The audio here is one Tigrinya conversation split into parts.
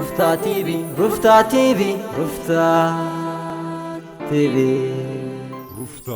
ሩፍታ ቲቪ፣ ሩፍታ ቲቪ፣ ሩፍታ ቲቪ። ሩፍታ።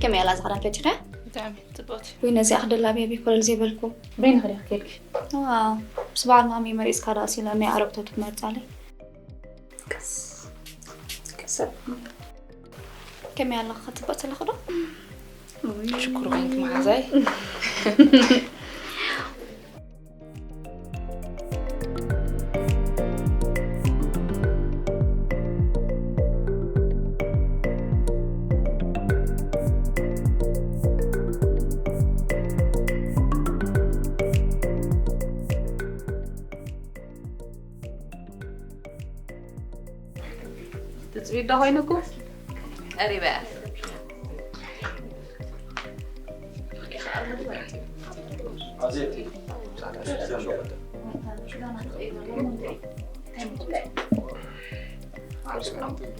ከመይ ኣላ እዛ ክዳን ፈቲኻ? ብጣዕሚ ጽብቕቲ። ወይ ነዚኣ ክደላ ብያ ቤኮለል ዘይበልኩ። በይንኺ ዲኺ ከይድኪ? ዋው፣ ምስ በዓል ማሚ መሪጽካ ደኣ ሲለ ናይ ኣረብቶት ክመርጻለይ። ቀስ፣ ቀስ። ከመይ ኣለኻ? ጽብቕቲ ኣለኺ ዶ? ሽኩር ኮይንኪ መሓዛይ። ትጽቢት ዶ ኮይኑኩም? ቀሪበ እያ።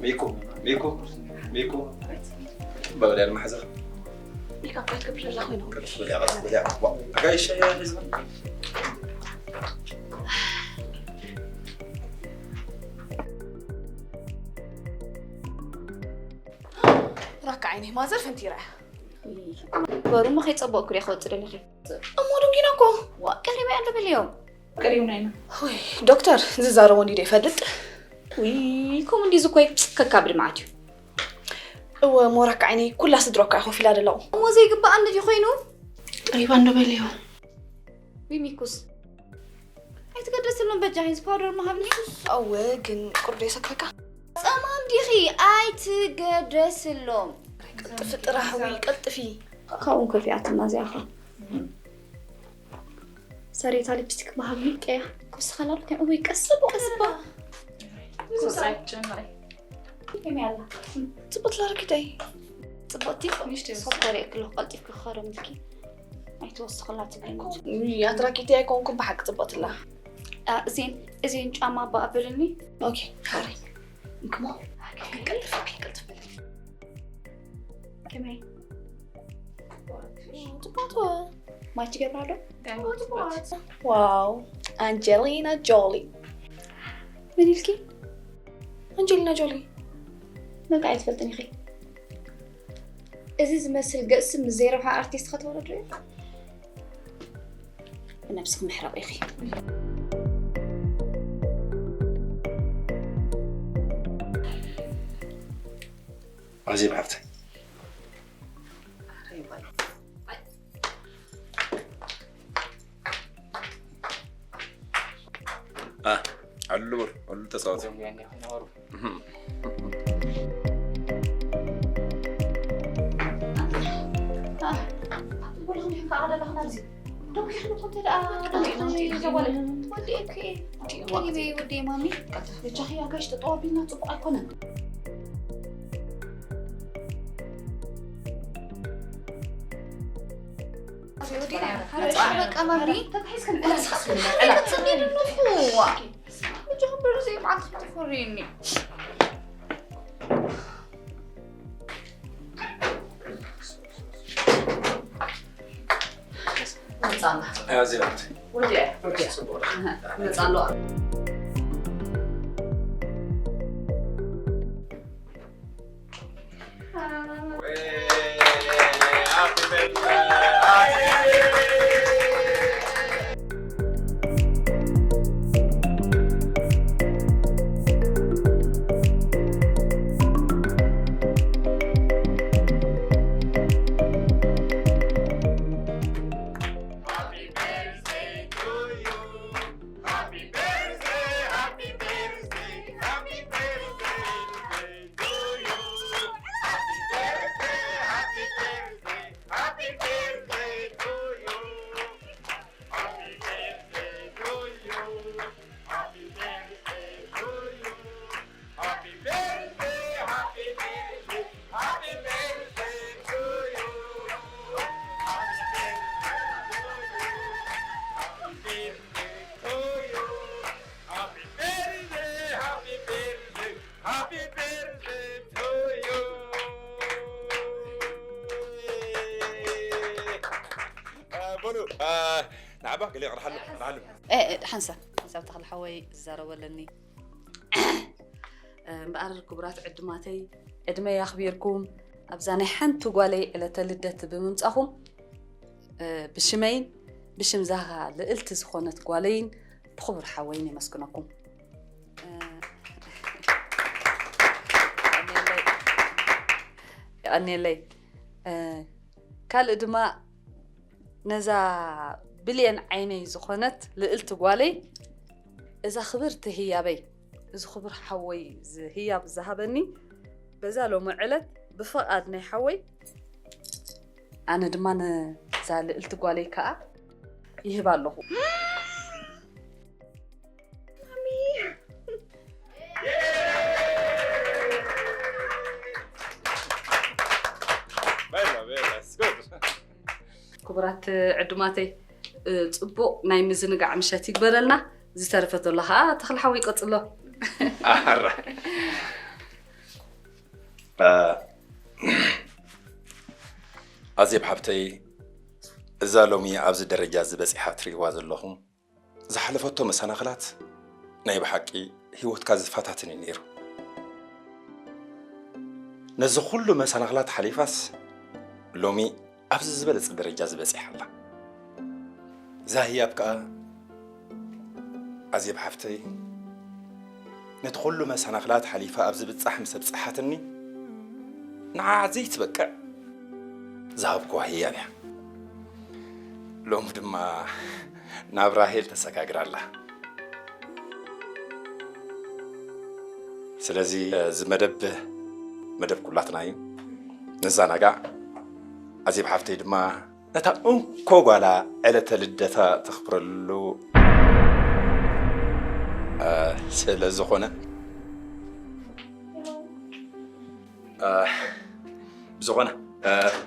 ሚኩ፣ ሚኩ፣ ሚኩ። በበል ያለ ማሕዘር። ሜካፕ ኣይትገብር ዘላ ኮይኖም። ቅልጥፍ በል እያ፣ ቅልጥፍ በል እያ። ዋ፣ ኣጋይሽ እያ ሒዝና። ራካ ዓይነይ ማዘር ፈንቲራ። በሩ እሞ ከይጸበቕኩ ዲያ ክወጽእ ደሊኺ? እሞ ደንጊና እኮ። ዋ፣ ቀሪበ እያ እንዶ በልዮ። ቀሪብና ኢና። ወይ፣ ዶክተር ዝዛረቦ እንዲዶ ይፈልጥ? ውይ፣ ከምኡ እንዲዩ ዝኮይ ከካብድ መዓት እዩ። እወ፣ እሞ ራካ ዓይነይ ኩላ ስድሮ እኮ እያ ኮፍ ኢላ ደለኹ። እሞ ዘይግባእ እንድዩ ኮይኑ? ቀሪባ እንዶ በልዮ። ውይ፣ ሚኩስ። ኣይትገደስሎም በጃኺ፣ እዚ ፓውደር ምሃብኒ። እወ፣ ግን ቁርዶ የሰክፈካ። ጸማም ዲኺ? ኣይትገደስሎም። ቀልጥፊ ጥራሕ፣ ውይ፣ ቀልጥፊ። ካብኡ ከፊኣትና እዚኣ ኸ። ሰሬታ ሊፕስቲክ ምሃብኒ፣ ቀያ። ክውስኸላ ዶ? እውይ፣ ቀስ በል፣ ቀስ በል። ሰብሳይ ጀምሪ። ከመይ ኣላ? ጽብቕቲ ላርኪተይ። ጽብቕቲ ንእሽተይ ወስድ። ሶፍት ወረ የክሎ ቀልጢፍኪ ክኸረምልኪ። ኣይትወስኽላ ትብለኒ። ውይ፣ ኣትራኪተይ ኣይኮንኩን ብሓቂ ጽብቕቲ ኣላ። ኣ፣ እዚን፣ እዚን ጫማ ኣባ ኣብልኒ። ኦኬ፣ ሓሪ። እንክሞ። ቀልጥፍ፣ ቀልጥፍ። ከመይ? ጽብቕቲ። ማች ይገብራ ዶ? ዋው፣ ኣንጀሊና ጆሊ። መን ኢልኪ? ኣንጀሊና ጆሊ። በቃ ኣይትፈልጥን ኢኺ። እዚ ዝመስል ገጽሲ ምስ ዘይረብሓ ኣርቲስት ከተወዳድርዮ? ብነብስኺ ምሕራቕ ኢኺ። ኣዜብ ሓፍተይ። ኣ፣ ኣሉ፣ ኣሉ ተጻወት። እህም። ኣደለኽና ኣብዚ ደው ኪኽን ኮንተ ደኣ ደው ኪኽን ዘጓለ ወዲ ኤክ ወዲ ማሚ ልጃኺ ኣጋሽ ተጠዋቢልና ጽቡቕ ኣይኮነን። በቃ ማሚ ተታሒዝክን ልጃኹም በሉ ዘይመዓልቲ ክትኾርዩኒ። መጻና። ኣያ ዜናት። ወዲያ፣ ወዲያ። ጽቡቕ። መጻ ኣለዋ። በሉ ንዓባ ገለ ይቕርሓሉ። እ፣ እ፣ ሓንሳብ ሓንሳብ ተኽለ ሓወይ ዝዛረበለኒ። እምበኣር ክቡራት ዕድማተይ ዕድመይ ኣኽቢርኩም ኣብዛ ናይ ሓንቲ ጓለይ ዕለተ ልደት ብምምጻኹም ብሽመይን ብሽም ዛኻ ልእልቲ ዝኾነት ጓለይን ብኽቡር ሓወይን የመስግነኩም። የቐንየለይ። ካልእ ድማ ነዛ ብልየን ዓይነይ ዝኾነት ልእልቲ ጓለይ እዛ ክብርቲ ህያበይ እዚ ክቡር ሓወይ ህያብ ዝሃበኒ በዛ ሎሚ ዕለት ብፍቓድ ናይ ሓወይ ኣነ ድማ ነዛ ልእልቲ ጓለይ ከዓ ይህባ ኣለኹ። ክቡራት ዕዱማተይ፣ ጽቡቕ ናይ ምዝንጋዕ ምሸት ይግበረልና። ዝተረፈ ዘሎ ከዓ ተኽለ ሓወይ ቀጽሎ። ኣራ ኣዜብ ሓብተይ፣ እዛ ሎሚ ኣብዚ ደረጃ እዚ በጺሓ ትርእይዋ ዘለኹም ዝሓለፈቶ መሰናኽላት ናይ ብሓቂ ህይወትካ ዝፈታትን እዩ ነይሩ። ነዚ ኩሉ መሰናኽላት ሓሊፋስ ሎሚ ኣብዚ ዝበለጸ ደረጃ ዝበጺሓ ኣላ። እዛ ህያብ ከኣ ኣዜብ ሓፍተይ ነቲ ኩሉ መሰናኽላት ሓሊፋ ኣብዚ ብጻሕ ምስ ኣብጽሓትኒ ንዓ ዘይትበቅዕ ዝሃብኩዋ ህያብ እያ። ሎም ድማ ናብ ራሄል ተሰጋግራ ኣላ። ስለዚ እዚ መደብ መደብ ኩላትና እዩ። ንዘናጋዕ። ኣዜብ ሓፍተይ ድማ ነታ እንኮ ጓላ ዕለተ ልደታ ተኽብረሉ ስለ ዝኾነ ብዝኾነ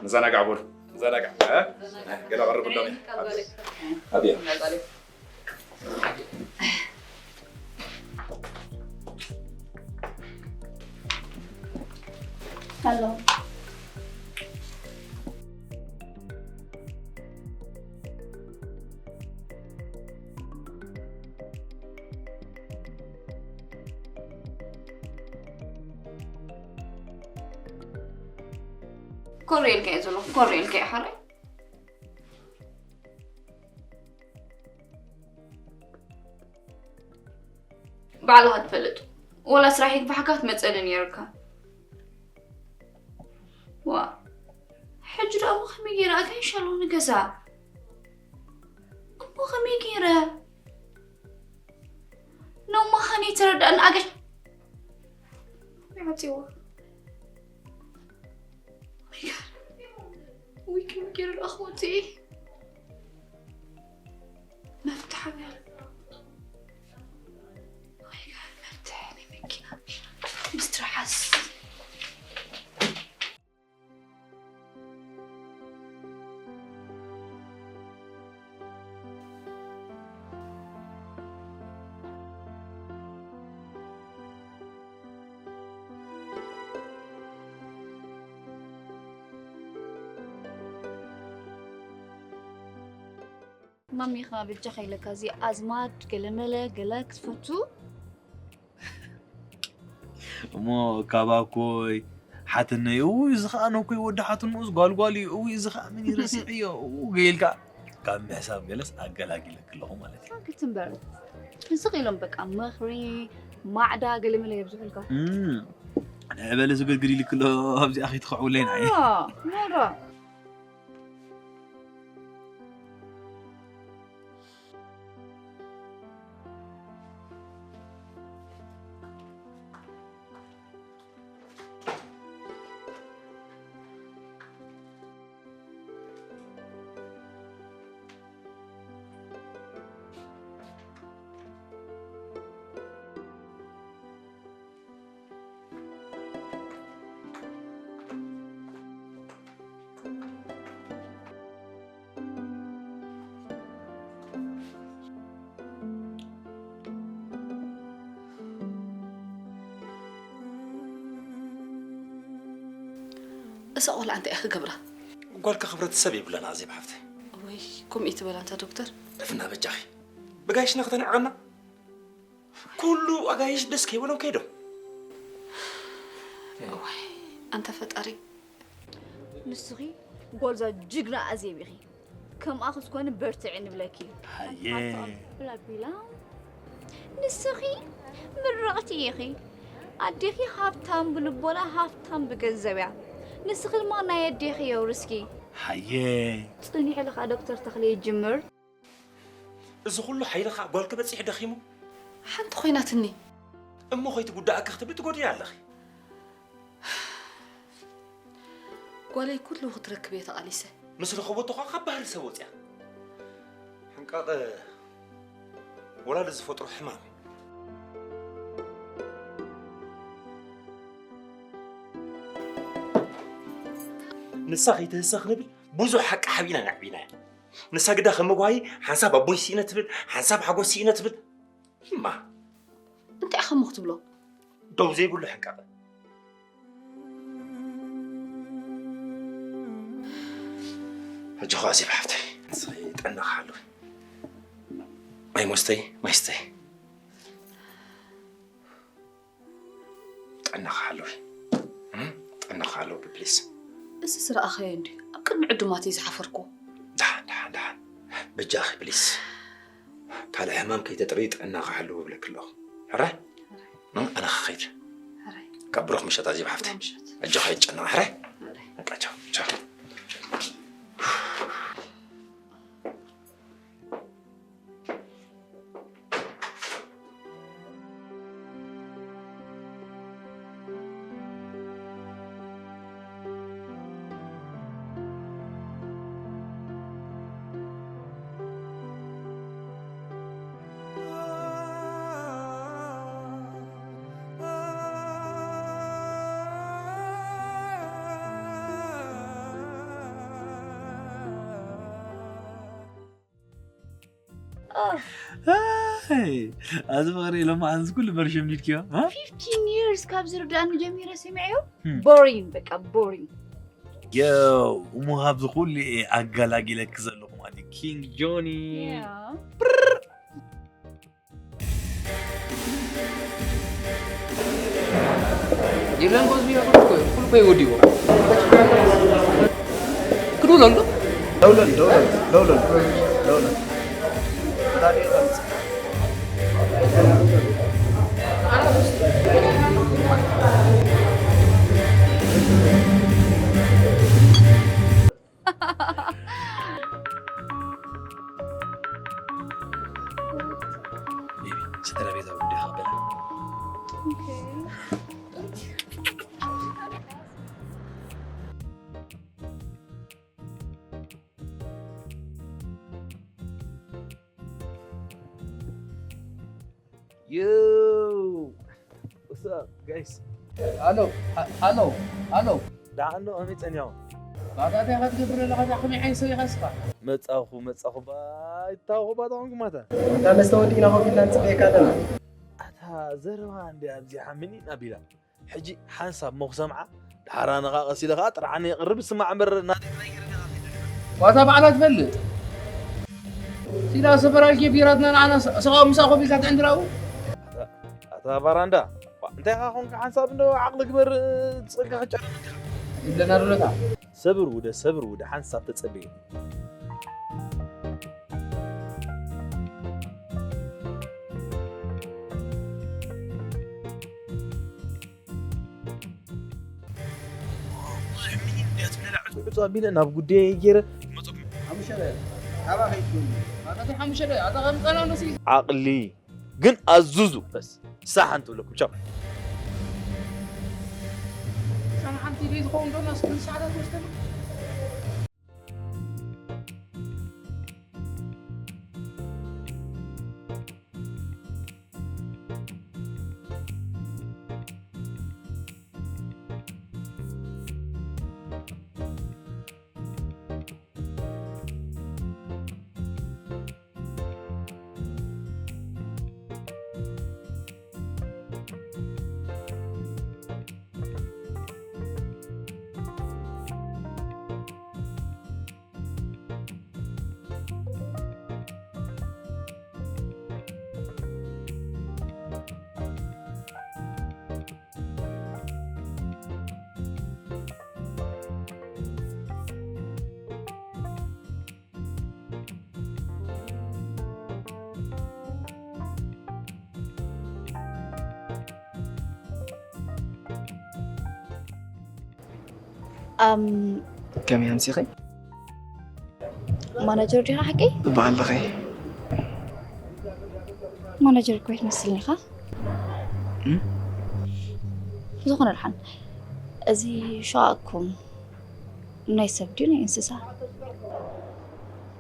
ንዘናጋዕ በሉ። ንዘናጋዕ። ገለ ቀርብሎም። ኣብያ። ኮር ኢልካ እየ ዘለኹ፣ ኮር ኢልካ እየ ሓራይ። ባዕልኻ ትፈልጥ። ወላ ስራሕ ይግባሕካ ክትመጸኒ ነይርካ። ዋ፣ ሕጂ ደኣ እሞ ከመይ ገይረ ኣጋይሽ ኣለዉ ንገዛ? እሞ ከመይ ገይረ? ኖማ ኸኒ ተረዳእኒ ኣጋይሽ። ይዓጽዋ። Oh my God። ውይ፣ ከመይ ገይረ ደኣ ክወጽእ እየ? ማሚኻ በጃኻ ኢለካ፣ እዚ ኣዝማድ ገለመለ ገለ ክትፈቱ? እሞ ካባኮይ ሓትነይ፣ እውይ፣ እዚ ኸኣ ነኮይ ወዲ ሓትንኡስ ጓልጓል እዩ፣ እውይ፣ እዚ ኸኣ ምን ይረስዕዮ፣ እው፣ ገይልካ ካብ ምሕሳብ ገለስ ኣገላጊለኪ ኣለኹ ማለት እዩ። ሳክት እምበር። ስቕ ኢሎም በቃ ምኽሪ፣ ማዕዳ፣ ገለመለ የብዝሑልካ። እም፣ ንዕበለ ዝግርግር ኢልኪ ኣሎ፣ ኣብዚኣ ከይትኸዕውለይ ንዓይ። ኖራ፣ ኖራ። እዛ ቆልዓ እንታይ እያ ክገብራ? ጓልካ ክብረተሰብ የብላን ኣዜብ ሓፍተይ። ወይ፣ ከምኡ እዩ ትበል ኣንታ ዶክተር? ዕፍና በጃኺ። ብጋይሽና ከተንዕቐና? ኩሉ ኣጋይሽ ደስ ከይበሎም ከይዶም። እዋይ፣ ኣንታ ፈጣሪ። ንስኺ ጓልዛ ጅግና ኣዜብ ኢኺ። ከምኣ ክትኮኒ በርትዒ ንብለኪ። ሃየ። ሓንቲ ብላ ቢላ። ንስኺ ምርቕቲ ኢኺ። ኣዴኺ ሃብታም ብልቦና፣ ሃብታም ብገንዘብ እያ። ንስኺ ድማ ናይ ኣዴኺ የውርስኪ። ሃየ። ጽኒሑ ኢሉ ኸኣ ዶክተር ተኽለ ይጅምር። እዚ ኩሉ ሓይሊ ኸኣ ጓልኪ በጺሑ ደኺሙ። ሓንቲ ኮይናትኒ። እሞ ከይትጉዳእኪ ክትብሊ ትጎድያ ኣለኺ። ጓለይ ኩሉ ክትረክብ እየ ተቓሊሰ። ምስ ረኸበቶ ኸኣ ካብ ባህሪ ሰብ ወጽያ። ሕንቃቐ ወላዲ ዝፈጥሮ ሕማም እዩ። ንሳ ከይትህሰ ክንብል ብዙሕ ሓቂ ሓቢእና ነዕቢናያ። ንሳ ግዳ ከም መጓሂ ሓንሳብ ኣቦይ ስኢነ ትብል፣ ሓንሳብ ሓጎስ ስኢነ ትብል። እማ። እንታይ ኢኻ እሞ ክትብሎ? ደው ዘይብሉ ሕንቃቐ። ሕጂ ኸኣ ዜብ ሓፍተይ፣ ንስኺ ጥዕናኺ ሓልዊ። ማይ ሞስተይ፣ ማይ ስተይ። ጥዕናኻ ሓለዊ። እም? ጥዕናኻ ሓለዊ ፕሊስ። እዚ ዝረኣኻዮ እንድዩ ኣብ ቅድሚ ዕዱማት እየ ዝሓፈርኩ። ደሓን፣ ደሓን፣ ደሓን። በጃኺ ፕሊስ። ካልእ ሕማም ከይተጥርዪ ጥዕናኻ ሓለዊ እብለኪ ኣለኹ። ሕራይ? ሕራይ። እም? ኣነ ክኸይድ። ሕራይ። ካብ ብሩኽ ምሸት ኣዜብ ሓፍተይ። ብሩኽ ምሸት። ኣጆኺ ኣይትጨነቒ፣ ሕራይ? ሕራይ። በቃ ቻው፣ ቻው። ኣይ፣ ኣዚ ፍቕሪ ኢሎም መዓዝ ኩሉ በርሽም ዲድክዮ? እ? Fifteen years ካብ ዝርዳእኒ ጀሚረ ሰሚዐዮ። Hmm. ቦሪንግ፣ በቃ ቦሪንግ። ዮው፣ እሞ ካብዚ ኩሉ እየ ኣገላጊለኪ ዘለኹ ማለት እዩ። ኪንግ ጆኒ። Yeah. ዲላን ኮዝቢ ያብሩ እኮ ኩሉ እኮ ይወዲዎ። ክዱለሉ ደውለል፣ ደውለል፣ ደውለል፣ ደውለል። ቤቢ፣ ስድራ ቤታዊ ጉዳይ ኸበላ። ኦኬ። Yo! What's up, guys? ሃሎ፣ ሃ-፣ ሃሎ፣ ሃሎ። ደሓን ዶ? ከመይ ጸኒሖም? ባታ እንታይ ኢኻ ትገብር ዘለኻ? እዛ ከመይ ዓይነት ሰብ ኢኻ እስኻ? መጻኹ፣ መጻኹ፣ ባ-፣ ኣይትታወኹ ባታ ኾንኩም ማታ። እንዳ መስተ ወዲእና ኮፍ ኢልና ንጽበየካ ኣለና። ኣታ ዘረባ እንድያ ኣብዚሓ ምን ኢና ቢላ? ሕጂ ሓንሳብ እሞ ክሰምዓ፣ ድሓር ኣነ ኸኣ ቀስ ኢለ ኸኣ ጥርዓነ የቕርብ፣ ስማዕ እምበር ናተይ ጥራይ ገይረ ዲኻ ከይደ። ዋታ ባዕላ ትፈልጥ። ሲዳ ሰፈራል ጌቢራትና ንዓና ሰ-፣ ሰብኣዊ ምሳእ ኮፍ ኢልካ ትዕንድራኡ። ኣታ ባራንዳ፣ ዋ፣ እንታይ ኢኻ ኾንካ ሓንሳብ እንዶ ዓቕሊ ግበር፣ ጸጋ ክጨርስ። ይብለና ዶ ነታ? ሰብር ውደ፣ ሰብር ውደ፣ ሓንሳብ ተጸበየ። ብዙሕ ሚኒን እንድያ ትብለላ ዕጹ ዕጹ ኣቢለ ናብ ጉዳየ ገይረ ክመጸኩም። ሓሙሽተ ደቂቕ። ካባኻ ይትውኒ። ኣታ ሓሙሽተ ደቂቕ፣ ኣታ ከም ጸና ነሲ። ዓቕሊ ግን ኣዙዙ። በስ፣ ሳሕ ኣንተ ብለኩም፣ ቻው። ሳሕ ሓንቲ ደይ ዝኸውን ዶ ናስ ክልተ ሰዓታት ወስደሉ? ኣም፣ ከመይ ኣምሲኺ? ማናጀር ዲኻ ሓቂ? እባ ኣለኺ። ማናጀር እኮ ኣይትመስልን ኢኻ። እም? ዝኾነ ደሓን፣ እዚ ሸቓቕኩም ናይ ሰብ ድዩ ናይ እንስሳ?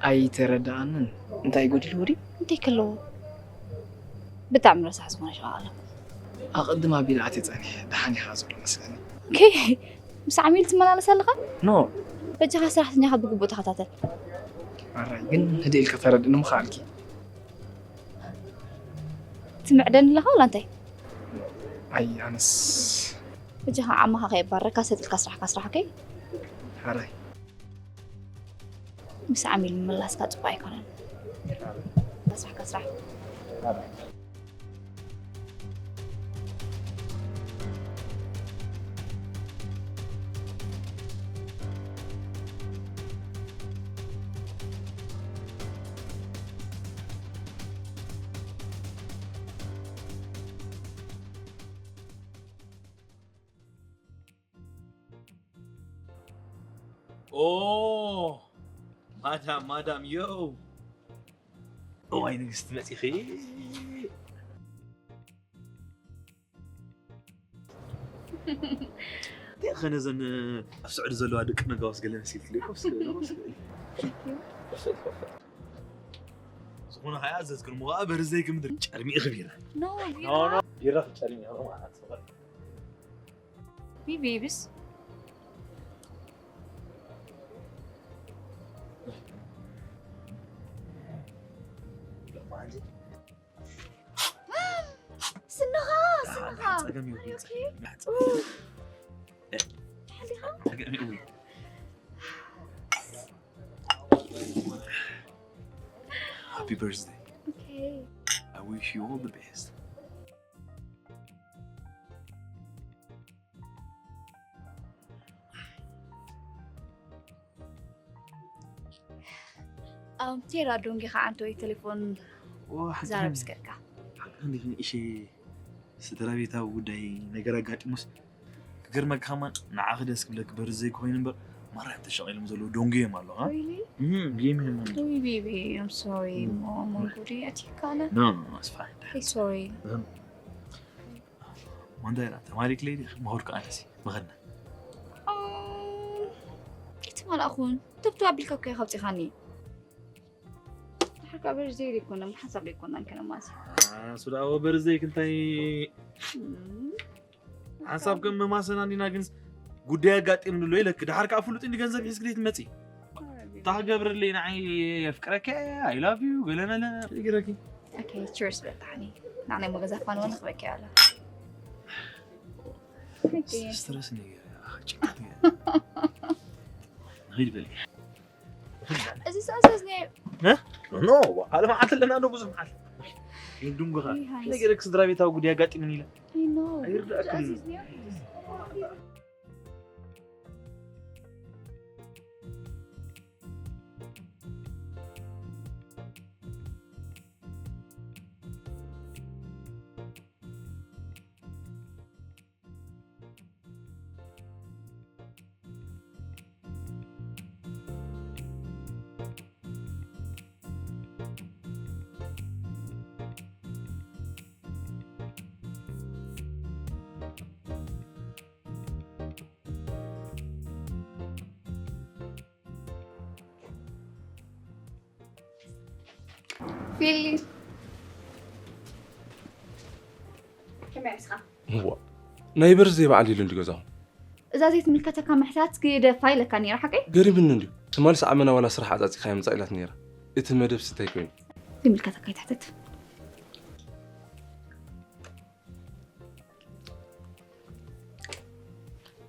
ኣይተረድኣንን። እንታይ ጎዲልዎ ድዩ? እንታይ ከለዎ? ብጣዕሚ ረሳሕ ዝኾነ ሸቓቕ ኣለኩም። ኣቐድም ኣቢለ ኣትየ ጸኒሐ፣ ደሓን ኢኻ ዘሎ መስለኒ። ኦኬ፣ ምስ ዓሚል ትመላለስ ኣለኻ? ኖ። በጃኻ ሰራሕተኛኻ ብግቡእ ተኸታተል። ኣራይ፣ ግን ህድእ ኢልካ ተረድእኒ ምኸኣልኪ። ትምዕደኒ ኣለኻ ወላ እንታይ? ኣይ፣ ኣነስ በጃኻ ዓማኻ ከየባረካ ሰጥ ኢልካ ስራሕካ ስራሕ፣ ኦኬ? ሓራይ። ምስ ዓሚል ምምላስካ ጽቡቕ ኣይኮነን። ሓራይ። ስራሕካ ስራሕ። ሓራይ። ኦ፣ ማዳም፣ ማዳም፣ ዮ። እዋይ ንግስቲ መጺኺ። እንታይ ኸ ነዘን ኣብ ስዑዲ ዘለዋ ደቂ ነጋውስ ገለ መሲልክለይ? ኮፍ እስከ፣ ኮፍ እስከ። ዝኾነ ኸኣ ዘዝክርሞ ኸኣ በርዝደይ ክምድር ጨርሚኡ ቢራ። ኖ፣ ኖ፣ ኖ፣ ቢራ ክጨርሚ ማለት። ቢቢ ይብስ። ስንኻ፣ ስንኻ። ጸገም እዩ። ኦኬ። ጸገም እዩ። Happy birthday. Okay. I wish you all the best. ኣም፣ ቴራ ዶንጌ ኸዓ እንተ ወይ ቴሌፎን ኦ፣ ሓቂ ዛረብ ኸም-፣ እስከ እካ። ሓቂ ኸም ዲኽን እሺ፣ ስድራ ቤታዊ ጉዳይ ነገር ኣጋጢሙስ፣ ክገርመካ ኸማን ንዓኺ ደስ ክብለኪ በርዝደይ ክኾይኑ እምበር፣ ማርያም ተሸቒሎም ዘለዉ ዶንጌ እዮም ኣለዉ፣ ኣ? Really? እም፣ ጌም እዮም ኣለዉ። ውይ፣ ቤቢ፣ I'm sorry። እም። ሞ-፣ ሞንጎዲ፣ ኣቲካለ? No, no, no, it's fine. Hey, sorry። እም። ማንዳይራ፣ ተማሪክ ሌዲ፣ ምሁር ከኣነሲ፣ ምኸድና። ኦ፣ ኣይተማላእኹን። ተብቱ ኣቢልካ እኮ ኢኻ ኣውፂኻኒ። ሓካ በርዝደይ ዘይኮነ፣ ሓንሳብ ዘይኮነ፣ እንከነ ማሲ። አ፣ ሱዳዎ በርዝደይ ክንታይ እም። ሓንሳብ ከም መማሰና እንዲና፣ ግን ጉዳይ ኣጋጢምኒ ኣሎ ኢለክ። ድሓር ከኣ ፍሉጥ እንዲ ገንዘብ ሒዝክ ዘይትመጺ። እንታይ ክገብረለይ ንዓይ የፍቅረከ፣ I love you፣ ገለ መለ። ይግረኪ። ኦኬ፣ ቺርስ በል ተሓኒ። ንዓናይ እሞ ገዛ ፋንዋ ንኽበኪ ኣላ። ኦኬ። ስትረስ ነገር፣ ኣኽ፣ ጭንቀት ነገር። ንኺድ በሊ። እዚ ሰዓት እዚ ናይ ኖ፣ ሓደ መዓልቲ ኣለና ዶ ብዙሕ መዓልቲ? ይድንጉኻ። ይሃይስ። ነገርክ ስድራ ቤታዊ ጉዳይ ኣጋጢሙኒ ኢለ። I know። ኣይርዳእክን እዩ። ኣዚዝንዮ። ፊሊ። ከመይ ኣምስኻ? እዋ፣ ናይ በርዝደይ በዓል ኢሉ እንዲ ገዛኹም። እዛ ዘይትምልከተካ ምሕታት ግደፋ ኢለካ ነይረ፣ ሓቀይ? ገሪምኒ እንድዩ። ትማሊ ሰዓመና ዋላ ስራሕ ዓጻጺኻ የምጻእ ኢላት ነይራ። እቲ መደብ ስታይ ኮይኑ። ዘይምልከተካ ይትሕተት።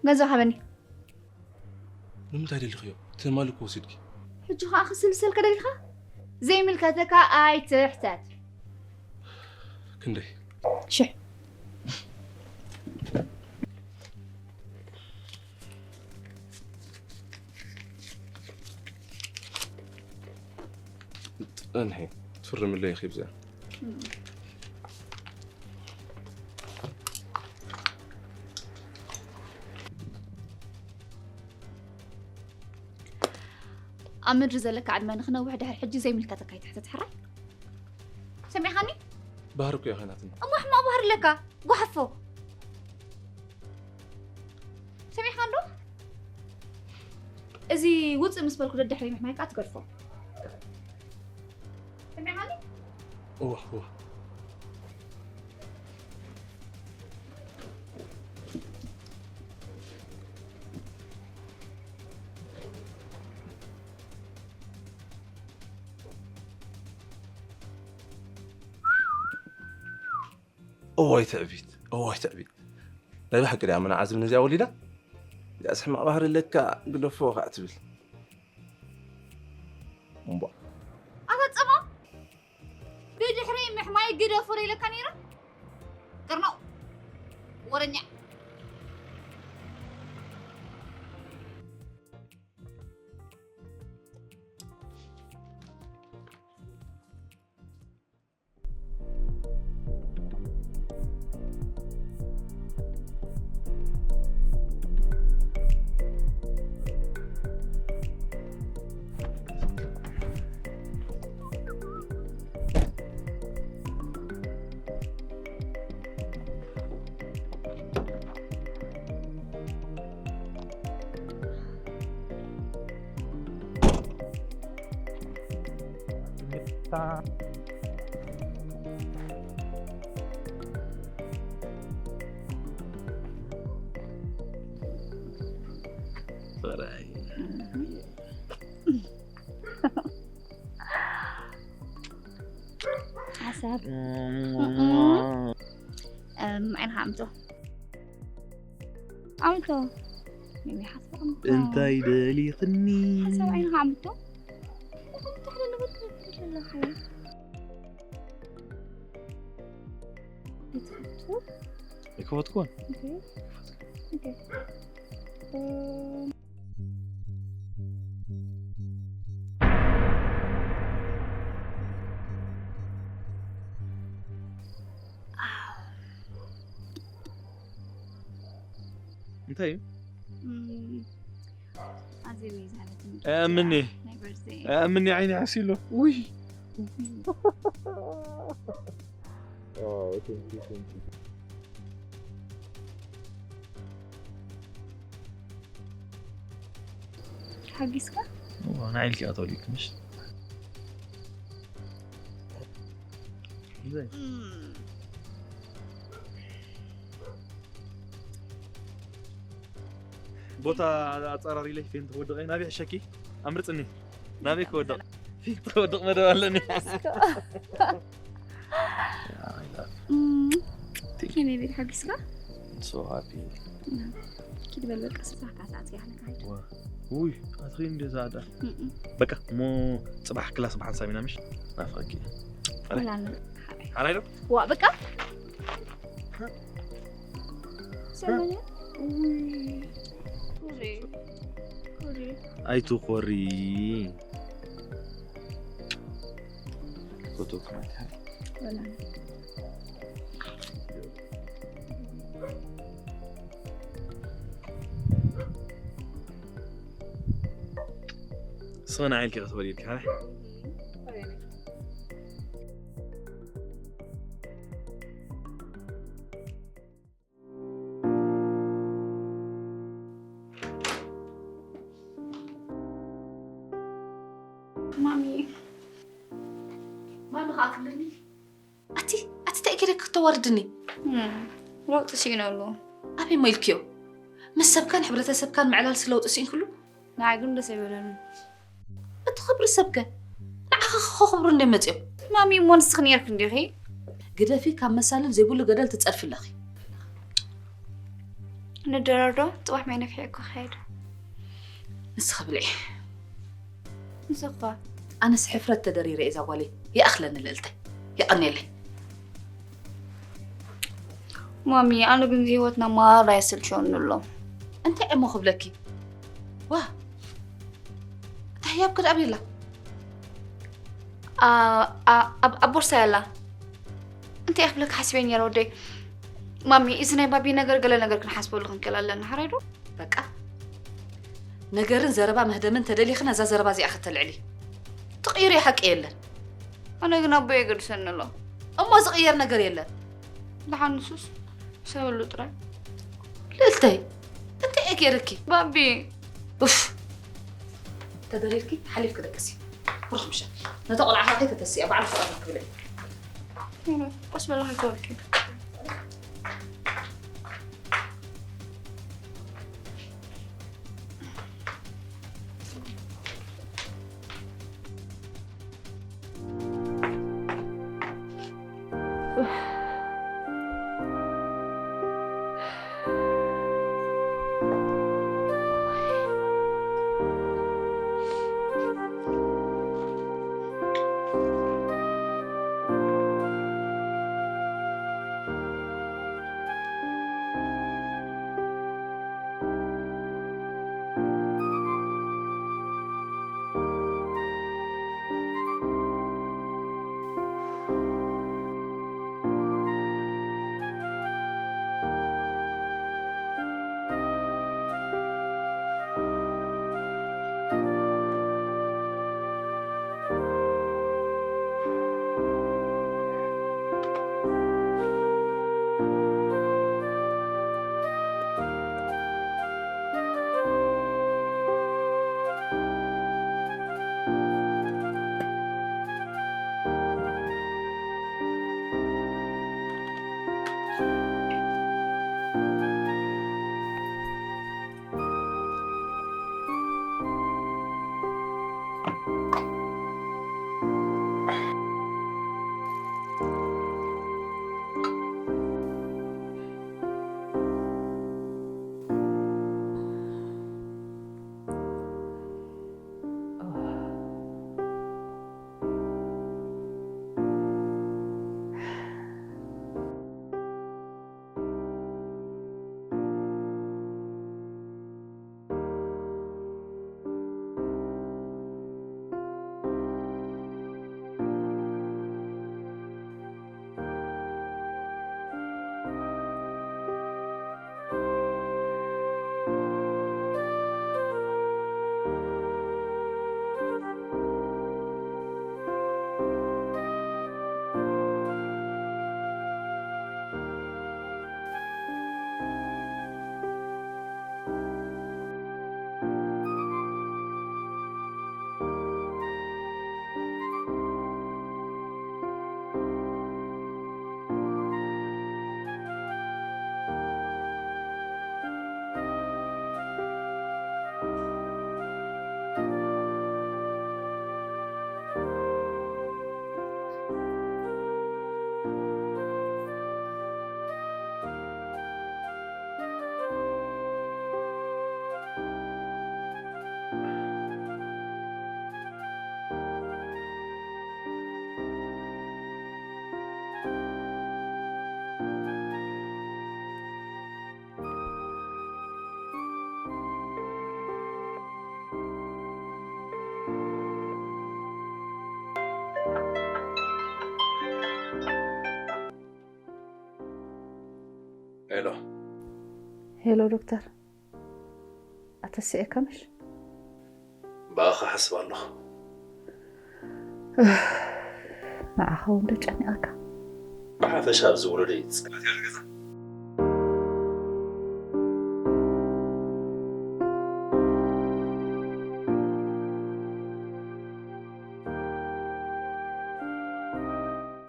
ገንዘብ ሃበኒ። ንምንታይ ደሊኽዮ? ትማሊ እኮ ወሲድኪ። ሕጂ ኸኣ ክስልሰል ከደሊኻ? ዘይምልከተካ ኣይትሕተት። ክንደይ? ሽሕ። ጽንሒ፣ ትፍርምለይ ኢኺ ብዚኣ። ኣብ ምድሪ ዘለካ ዕድመ ንኽነውሕ ድሕሪ ሕጂ ዘይምልከተካ ኣይትሕተት፣ ሕራይ? ሰሚዕኻኒ? ባህሪ እኮ እያ ኸይናትኒ። እሞ ሕማቕ ባህሪ ኣለካ፣ ጓሓፎ። ሰሚዕኻ እንዶ? እዚ ውፅእ ምስ በልኩ ደድሕሪ ምሕማይ ከዓ ትገድፎ። ሰሚዕኻኒ? እዋ፣ እዋ። እዋይ ትዕቢት፣ እዋይ ትዕቢት። ናይ ብሓቂ ድያ መን ዓዝብ ነዚኣ ወሊዳ? እዚኣስ ሕማቕ ባህሪ ኣለካ፣ ግደፎ ከዓ ትብል። እምቧ። ኣታ ጸማ፣ ብድሕሪ ምሕማይ ግደፎ ዶ ኢለካ ነይረ? ቅርናው። ወረኛ። ሓሳብ። እም፣ ዓይንኻ ኣምጾ። ኣምጾ። ነቢ ሓሳብ ኣምጾ። እንታይ ደሊኽኒ? ሓሳብ ዓይንኻ ኣምጾ። እንታይ ደሊኽኒ? ኣይትፈቱ? ኣይከፈትኩን። ኦኬ። ኦኬ። እም፣ እንታይ እዩ? እም፣ ኣዜብ እዩ ዝሃበትኒ። ኣያምኒ። ናይ በርዝደይ። ኣያምኒ ዓይኒ ዓሲሉ። ውይ። ሓጊዝካ? እዋ፣ ንዓይ ኢልኪ እያ ተወሊድኪ፣ ምሽ? እም። ቦታ ኣጸራሪለይ ፌንት ክወድቕ እየ። ናበይ ሕሸኪ? ኣምርጽኒ። ናበይ ክወድቕ? ፌንት ክወድቕ መደብ ኣለኒ። እም። ከመይ ቤት ሓጊዝካ? So happy። እም። ኪድ በል በቃ ስራሕካ ተኣትያ ኣለካ። ውይ ኣትኺ እንደ ዛዳ በቃ እሞ ፅባሕ ክላስ ብሓንሳብ ኢና ምሽ ናፍቐኪ እየ። ወላነ ሓራይ ዶ ዋ በቃ ሰማንያ ውይ ኩሪ ኩሪ ኣይትኾሪ ፎቶ ክማት ወላነ ስኸ ንዓይ ኢልኪ ክትበል ኢልኪ ሓራይ ማሚ ማሚ ከዓ ክብለኒ ኣቲ ኣቲ እንታይ ገይረ ክተዋርድኒ ለውጢ ስኢነ ኣለዎ ኣበይ ሞ ኢልክዮ ምስ ሰብካን ሕብረተሰብካን ምዕላል ስለውጢ ስኢንክሉ ንዓይ ግን ደስ ኣይበለኒ እቲ ክብሪ ሰብከ ንዓኻ ከኽብሩ እንደ መፅኦም ማሚ እሞ ንስኽ ነርክ እንዲኺ ግደፊ ካብ መሳልል ዘይብሉ ገደል ትፀድፊ ኣለኺ ንደረር ዶ ፅባሕ ማይ ነፍሒ እኮ ክኸይድ ንስኺ ብልዒ ንስኻ ኣነስ ሕፍረት ተደሪረ እዛ ጓለይ ይኣኽለኒ ልእልተይ ይቐንየለይ ማሚ ኣነ ግን ህይወትና ማራ የሰልቸወኒ ኣሎ እንታይ እሞ ክብለኪ ዋ እታ ህያብ ክድ ኣበይ ኣላ ኣብ ቦርሳ ያላ እንታይ ክብለካ ሓስበ ነረ ወደይ ማሚ እዚ ናይ ባቢ ነገር ገለ ነገር ክንሓስበሉ ክንክእል ኣለና ሓራይ ዶ በቃ ነገርን ዘረባ መህደምን ተደሊኺ ነዛ ዘረባ እዚኣ ከተልዕሊ ትቕይርዮ ሓቂ የለን ኣነ ግን ኣቦ የገድሰኒ ኣሎ እሞ ዝቕየር ነገር የለን ደሓን ንሱስ ሰበሉ ጥራይ ልእልተይ እንታይ እየ ገይርኪ ባቢ ኡፍ ተደሪርኪ ሓሊፍኪ ደቅሲ ሩኽ ምሻ ነታ ቆልዓ ከይተተስያ ባዕሉ ፍቓድ ክብል ቆስ በላ ከይተወልኪ ሄሎ። ሄሎ ዶክተር፣ ኣተስኤካ ምሽ? ብኣኻ ሓስብ ኣለኹ። ንዓኻ እውን ዶ ጨኒቐካ? ብሓፈሻ ኣብዚ ውረደይ ጽላት ያለ ገዛ።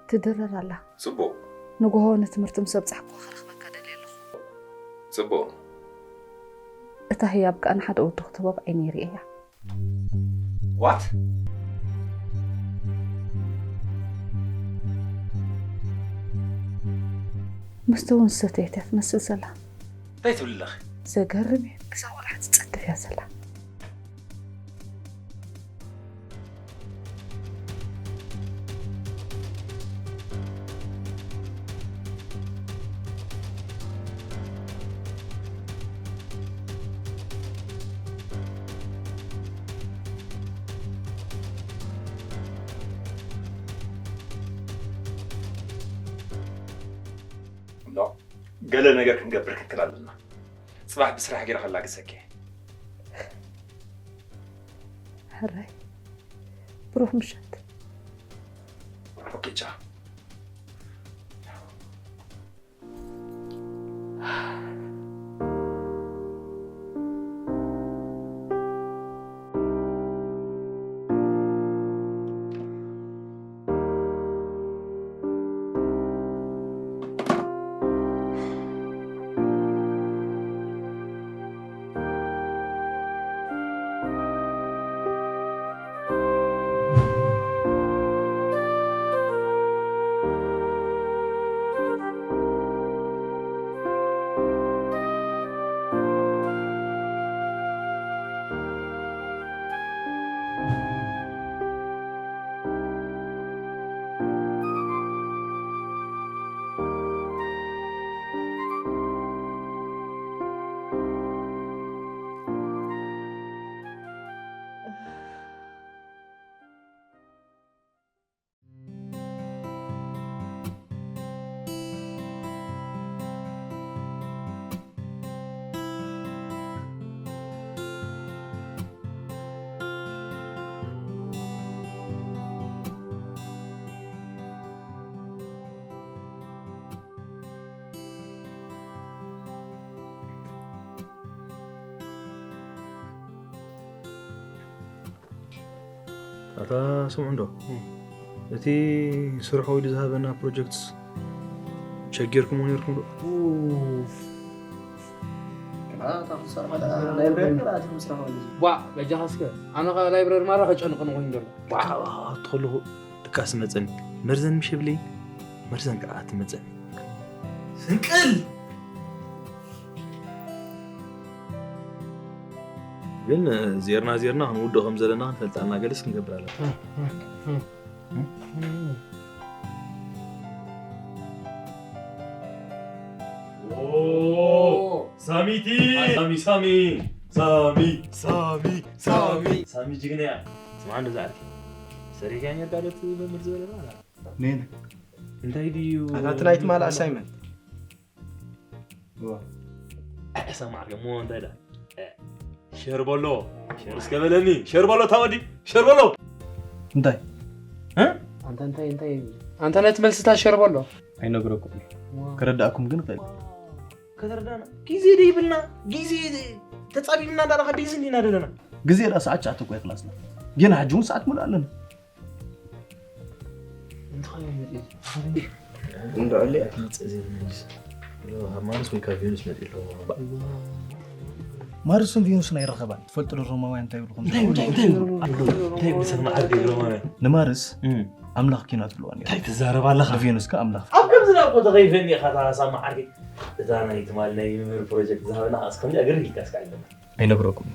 ትድረር ኣላ። ጽቡቕ። ንግሆ ንትምህርቲ ምስ ኣብጻሕኩ ክረኽበካ ደልየ ኣለኹ። ጽቡቕ። እታ ህያብ ከኣ ንሓደ ወዲ ክትህቦ ብዓይኒ ይርእያ። ዋት? መስተ እውን ዝሰተየት እያ ትመስል ዘላ። እንታይ ትብል ኣለኺ? ዘገርም እዩ። እዛ ቆልዓ ትጸድፍ እያ ዘላ። ኖ፣ ገለ ነገር ክንገብር ክንክል ኣለና። ጽባሕ ብስራሕ ገይረ ከላግሰኪ። ሕራይ፣ ብሩኽ ምሸት። ኦኬ፣ ቻው። ኣታ ስምዑ እንዶ፣ እቲ ስርሖ ኢሉ ዝሃበና ፕሮጀክትስ ሸጊርኩምዎ ነይርኩም ዶ? ኡፍ። ቅንኣት ኣብ ዝሰርሖ ደኣ ላይብረሪ ቅንኣት እዩ ምስራሕ ማለት እዩ። ቧዕ፣ በጃኻ እስከ። ኣነ ኸኣ ላይብረሪ ማራ ከጨንቕኒ ኮይኑ ዘሎ። ቧዕ። ትኸለኹ ድቃስ መጸኒ። መርዘን ምሽ የብለይ፣ መርዘን ከዓ ትመጸኒ። ስንቅል! ግን ዜርና ዜርና ክንውድኦ ከም ዘለና ክንፈልጥ ኣለና። ገለስ ክንገብር ኣለና። ሳሚቲ! ሳሚ፣ ሳሚ! ሳሚ! ሳሚ! ሳሚ! ሳሚ ጅግና እያ። ስምዓ እንደዛ ኣልኪ። ሰሪሕካ ነርካ ዶ እቲ መምህር ዝበለና? ኔን። እንታይ ድዩ? ኣታ እቲ ናይ ትማል ኣሳይመንት። እዋ። ሰማዕከ እሞ እንታይ ዳ? ሸርበሎ። ሸር እስከ በለኒ። ሸርበሎ ታወዲ። ሸርበሎ። እንታይ? እ? ኣንተ እንታይ እንታይ? ኣንተ ነቲ መልስታ ሸርበሎ። ኣይነግረኩም። እዋ። ክረዳእኩም ግን ይኽእል። ከተረዳና ግዜ ደይብልና፣ ግዜ ተጻቢብና እንዳረኻ ቢዚ እንዲና ዘለና። ግዜ ዳ ሰዓት ትሽዓተ እኮ እያ ክላስና። ግን ሕጂ እውን ሰዓት ሙሉእ ኣለና። እንዶ ኣለ። ማርስ ወይ ካብ ቬኑስ መጺኡ ኣሎ። ማርስን ቬኑስን ኣይራኸባን። ትፈልጡ ዶ ሮማውያን እንታይ ይብሉ ከም እንታይ እንታይ እንታይ እንታይ እንታይ ብሰብ መዓር ገይሩ ማለት ንማርስ እም ኣምላኽ ኪናት ብለዋን እንታይ ትዛረብ ኣለኻ? ንቬኑስ ከ ኣምላኽ ኣብ ከምዚ ናብ ቦታ ከይፈኒ ኢኻ ታራሳ መዓር እታ ናይ ትማል ናይ ምምህር ፕሮጀክት ዝሃበና ኣስ ከምዚ ኣገር ኢልካ እስካ ኣለና ኣይነግረኩም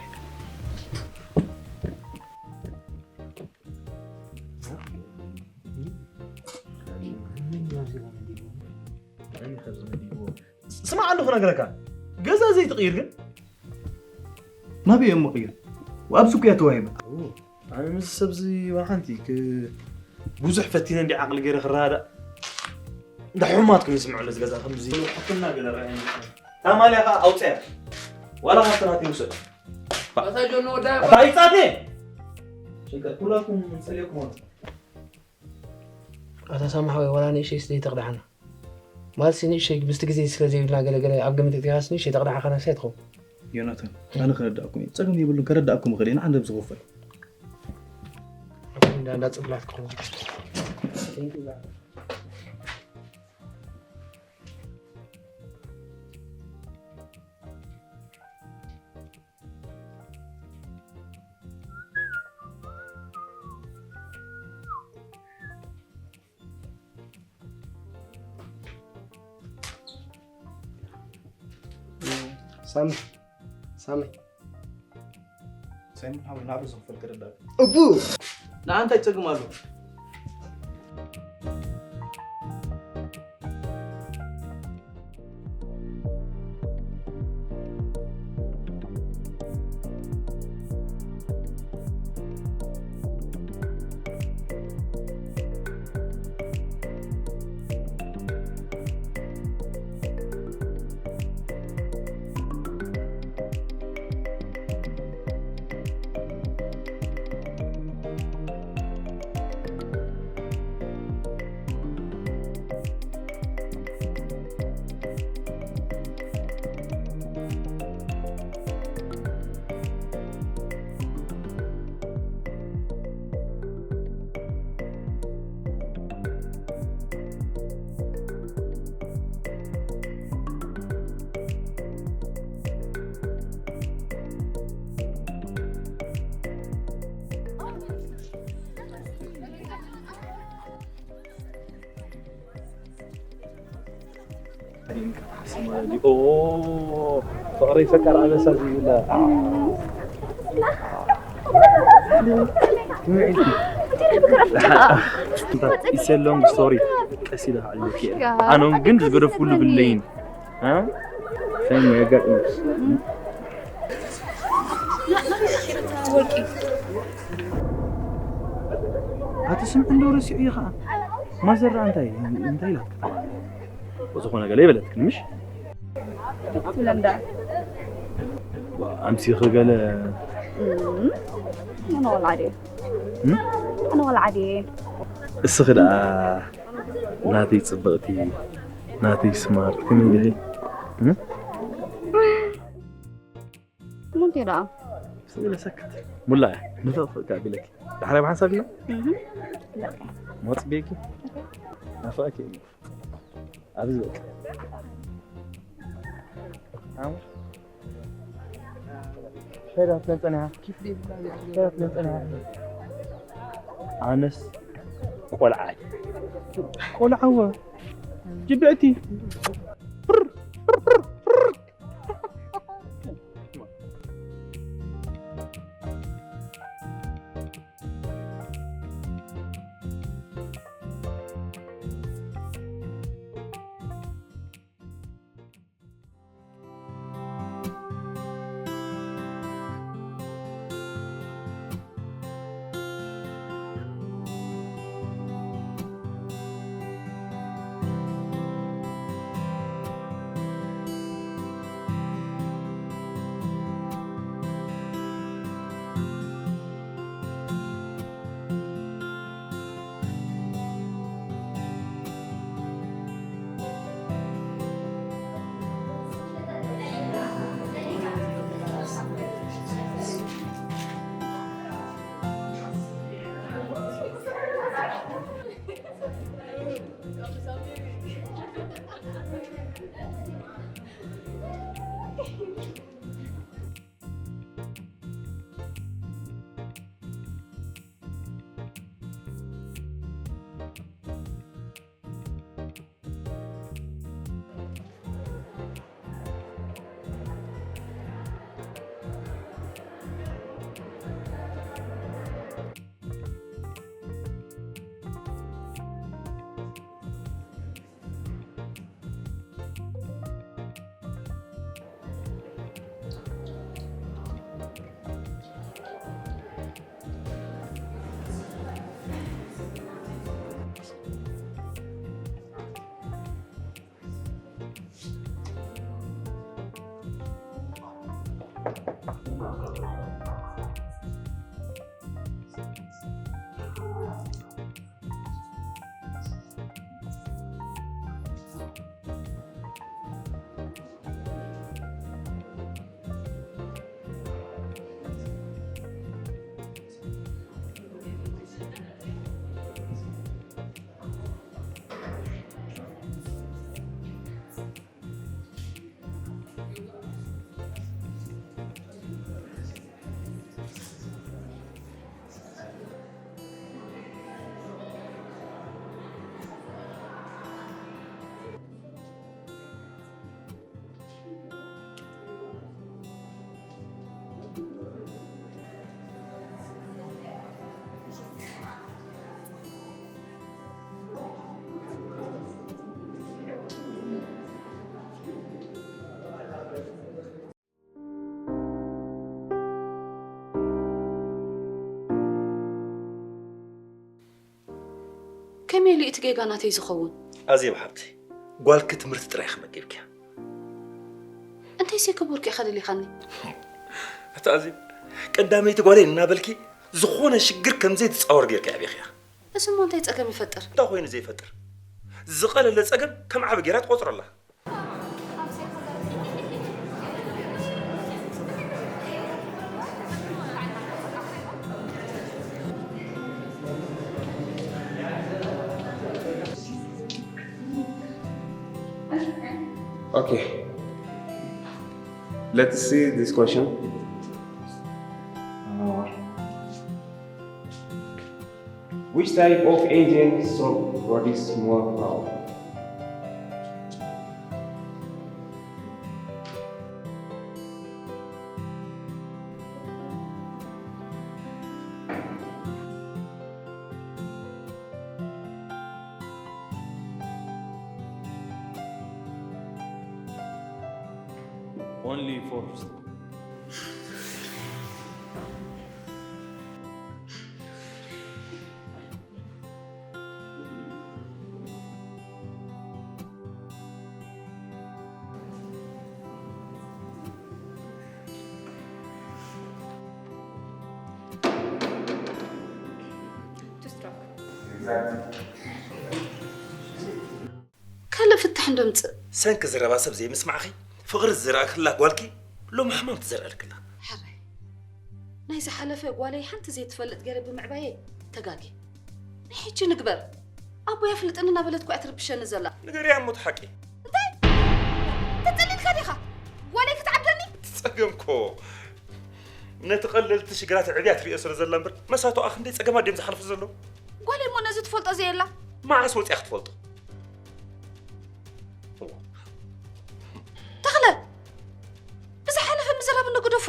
ስማዕ ኣለኹ ነገረካ ገዛ ዘይትቕይር ግን ናበይ እዮም ምቕይር ኣብዚ ኩያ ተዋሂበ ኣነ ምስ ሰብዚ ዋላ ሓንቲ ብዙሕ ፈቲነ እንዲ ዓቕሊ ገይረ ክረዳእ እንዳ ሕሙማት ከም ዝስምዑ ለዚ ገዛ ከምዚ። ሕክምና ገለ ርኣየኒ። ታማልያ ከኣ ኣውፅያ። ዋላ ካብቲ ናተይ ውሰድ። ኣታ ጆኖ ወዳ ኣታ ይጻቴ! ሽንቀር ኩላኩም ጸልየኩም ኣሎ። ኣታ ሳምሓ ወይ ዋላ ንእሽተይ ስለ ተቕዳሕና። ማለት ሲ ንእሽተይ ምስቲ ግዜ ስለ ዘይብልና ገለ ገለ ኣብ ግምት እቲኻስ ንእሽተይ ተቕዳሕኻና ሳይ ትኸውን። ዮናታን፣ ኣነ ክረዳእኩም እየ። ጸገም የብሉን፣ ከረዳእኩም እኽእል እየ። ንዓንደብ ዝኽፈል። እንዳ እንዳ ጽላት ክኸውን። ሳሚ ሳሚ ሳይሞን ሓወይ፣ ናብዚ ዝኽፈል ክርዳእ። እቡ! ንዓ እንታይ ጸገም ኣሎ? ኦ፣ ፍቕረይ ፈቃር ኣበሳ ዝብላ። It's a long story። ቀስ ኢለ ክዕልለኪ እየ። ኣነም ግን ዝገደፍኩሉ ብለይን። እ? ሰይሞ የጋጥምስ። ኣቲ ስምዒ እንዶ ረሲዑ እዩ ኸዓ። ማዘር እንታይ፣ እንታይ ኢላትካ? ብዝኾነ ገለ ይበለትክን ምሽ? ትብለ እንዳ። ኣምሲኺ ገለ። እም፣ ኣነ ወላዲ። እም? ኣነ ወላዲ። እስኺ ደኣ ናተይ ጽብቕቲ፣ ናተይ ስማርት፣ ከመይ ኢኺ? እም? ሙንቴ ደኣ። ስለ ሰክት። ሙላ፣ ንፍቕፍቕ ከኣ ቢለኪ። ዳሕራይ ብሓንሳብ ኢልና? እህ። ሞጽ ቤኪ። ናፍቐኪ እዩ። ኣብዚ በቃ። ኣሙ። ሸይዳ ትመጸና። ሸይዳ ትመጸና። ኣነስ ቆልዓ። ቆልዓዎ። ጅብዕቲ። ከመይ ኢሉ እቲ ጌጋ ናተይ ዝኸውን? ኣዜብ ሓብተይ፣ ጓልኪ ትምህርቲ ጥራይ ክመገብኪያ። እንተይሲ ክቡርኪ ኢኻ ደሊኻኒ? ኣታ ኣዜብ፣ ቀዳመይቲ ጓለይ እናበልኪ ዝኾነ ሽግር ከም ዘይትጻወር ጌርኪ ኣዕቢኽያ። እሱ እሞ እንታይ ጸገም ይፈጥር? እንታይ ኮይኑ ዘይፈጥር? ዝቐለለ ጸገም ከም ዓቢ ጌራ ትቆጽሮ ኣላ። Okay. Let's see this question. Uh, which type of engine stroke produce more power? Only four. ካልእ ፍታሕ እንዶ ምጽእ። ሰንኪ ዝረባ ሰብ ዘይምስማዕኺ ፍቕሪ ዝዘራእክላ ጓልኪ ሎሚ ሕማም ትዘርኣልክላ። ሕራይ ናይ ዝሓለፈ ጓለይ ሓንቲ ዘይትፈልጥ ገይረ ብምዕባየ ተጋግየ። ናይ ሕጂ ንግበር። ኣቦይ ኣፍልጥኒ እናበለት እኮ እያ ትርብሸኒ ዘላ። ንገርያ እሞ እቲ ሓቂ። እንታይ? ተጸሊልካ ዲኻ? ጓለይ ክትዓብደኒ? ትጸገም እኮ ነቲ ቀለልቲ ሽግራት ዕብያ ትርእዮ ስለ ዘላ እምበር መሳቶ ኣኽንደይ ጸገማት ድዮም ዝሓልፉ ዘለዉ? ጓለይ እሞ ነዚ ትፈልጦ ዘየላ? መዓስ ወጺኣ ክትፈልጦ? ተኽለ፣ ብዝሓለፈ ምዝራብ እንዶ ግደፎ።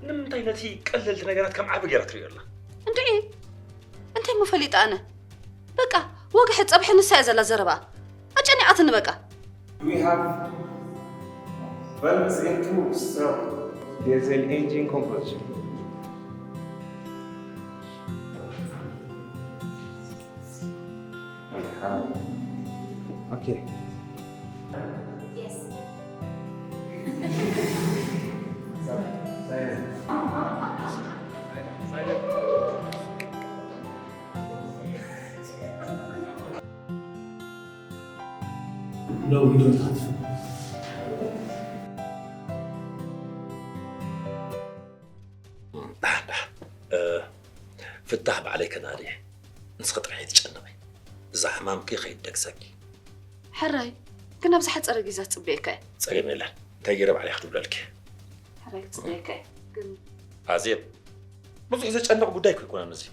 ንምንታይ ነቲ ቀለልቲ ነገራት ከም ዓቢ ገይራ ትርእዮ ኣላ? እንድዒ፣ እንታይ እሞ ፈሊጠ ኣነ? በቃ፣ ወግሐ ጸብሐ ንሳ እያ ዘላ ዘረባኣ። ኣጨኒቓትኒ በቃ። We have valves and tubes stroke diesel engine combustion. Okay. Yes. No, we don't have. ዳሕ፣ ዳሕ። እ፣ ፍታሕ ባዕለይ ከናዲ እየ። ንስኺ ጥራሕ ኣይትጨነቒ። እዛ ሕማምኪ ከይትደግሰኪ። ሕራይ፣ ግን ኣብ ዝሓጸረ ግዜ ክጽበየካ እየ። ጸገም የለን። እንታይ ገይረ ባዕለይ ክድውለልኪ? ሕራይ፣ ክጽበየካ እየ። ግን ኣዜብ፣ ብዙሕ ዘጨንቕ ጉዳይ እኮ ኣይኮነን እዚ።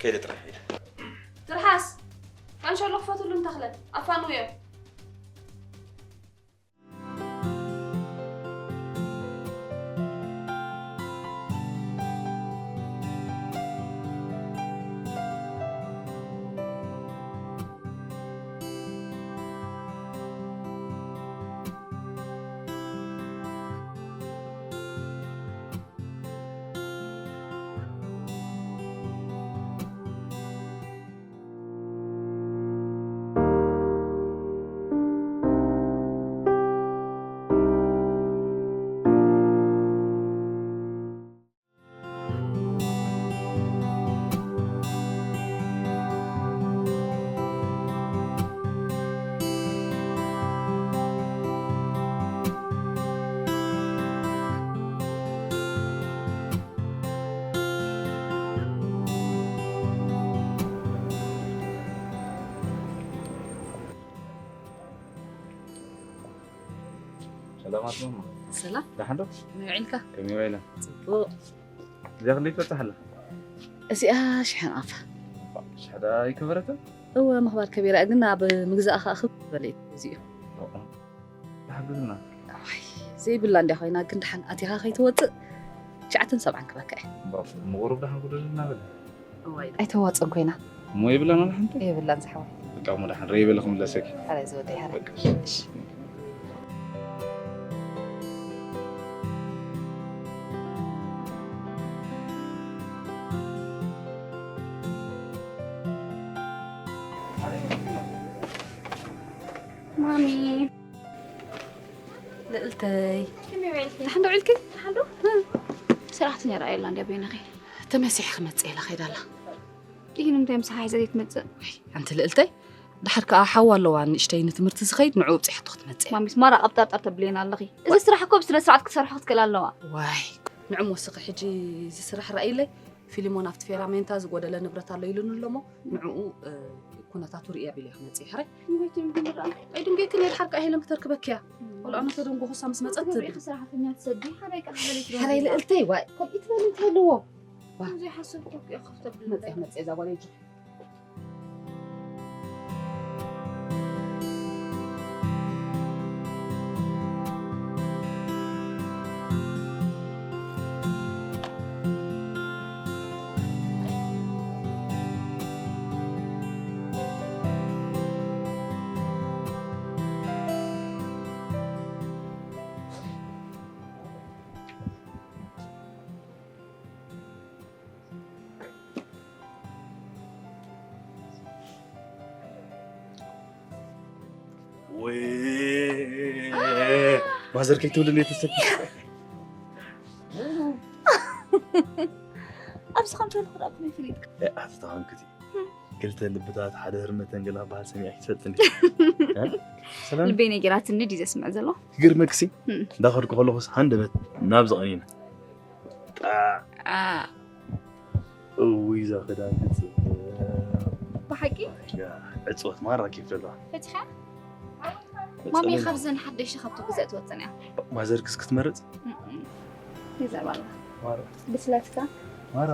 ከይደ ጥራሕ እየ። ትርሓስ፣ ካንሸሎ ክፈትሉን ተኽለ፣ ኣፋንውዮ። ሰላማት ማማ። ሰላም ደሓን ዶ? ከመይ ውዒልካ? ከመይ ውዒላ? ጽቡቅ። እዚኣ ክንደይ ትበጽሓ ኣላ? እዚኣ ሽሕን ኣፋ። ሽሕዳ ኣይከበረትን? እወ ምኽባር ከቢራ ግን ኣብ ምግዛእ ከኣ ክብ ዝበለ እዩ እዚኡ። ተሓግዝና። እዋይ ዘይብላ እንድያ ኮይና ግን ደሓን ኣቲኻ ከይትወፅእ ትሽዓተን ሰብዓን ክበካ እየ። ምቑሩብ ደሓን ጉደልና በለ። እዋይ ኣይተዋፅን ኮይና። እሞ የብላን ኣላ ሓንቲ? የብላን ዝሓወይ። በቃ እሞ ደሓን ረይ በለ ክምለሰኪ። ሓራይ ዝወደይ ሓራይ። በቃ። እሺ። ማሚ ልእልተይ ከመይ ውዒልኪ? ደሓን ዶ ውዒልኪ? ደሓን ዶ? ስራሕቲ ነይራ የላ እንድያ በይንኺ ተመሲሕ ክመፅእ ኢላ ከይዳላ። ይህ ንምንታይ ምሳሓ ሒዘ ዘይትመፅእ? ኣንቲ ልእልተይ ድሓር ከዓ ሓዋ ኣለዋ ንእሽተይ ንትምህርቲ ዝኸይድ ንዕኡ ብፅሕቱ ክትመፅእ ማሚስ ማራ ቀብጠርጠር ተብልየና ኣለኺ። እዚ ስራሕ እኮ ብስነ ስርዓት ክትሰርሖ ክትክእል ኣለዋ። ዋይ ንዕም ወስኺ ሕጂ እዚ ስራሕ ረኣይለይ ፊሊሞን ኣብቲ ፌራሜንታ ዝጎደለ ንብረት ኣሎ ኢሉኒ ኣሎሞ ንዕኡ እ፣ ኩነታቱ ርእየ ቢለ ክመፅእ ሕራይ ንቤት ምድምራ ኣይድንገይክን እየ ድሓር ከዓ ሄለን ክተርክበኪ እያ ቆልዓ ነተደንጎ ክሳ ምስ መፀት ትገብሪ ሰራሕተኛ ትሰዲ ሓራይ ከዓ ሓበሬት ሕራይ ልእልተይ ዋይ ከምኡ ትበል እንታይ ኣለዎ ዘይሓሰብኩ እኮ ከፍተብል መፅእ መፅእ እዛ ጓል ይጅ ወይ ማዘር ከይትውልድ እየ ተሰኪ ኣብዚ ከምዚ ኢሉ ክረኣኩም ይፍሊጥ ኣቲ ተኸንክቲ ክልተ ልብታት ሓደ ህርመተን ገላ በሃል ሰሚዐ ክትፈልጥኒ ሰላም ልበይ ነጊራትኒ ድዩ ዘስምዕ ዘሎ ክገርመክሲ እም። እንዳኸድኩ ከለኹስ ሃንደበት ናብ ዝቐኒና እውይ እዛ ክዳን ክትፅብቅ ብሓቂ ዕፅወት ማራ ኬፍ ዘለዋ ፈቲሓ ማሚ ካብዘን ሓደሽቲ ካብቲ ግዘ ትወፅን እያ ማዘርክስ ክትመርፅ ይዘባላ ማራ ብስለትካ ማራ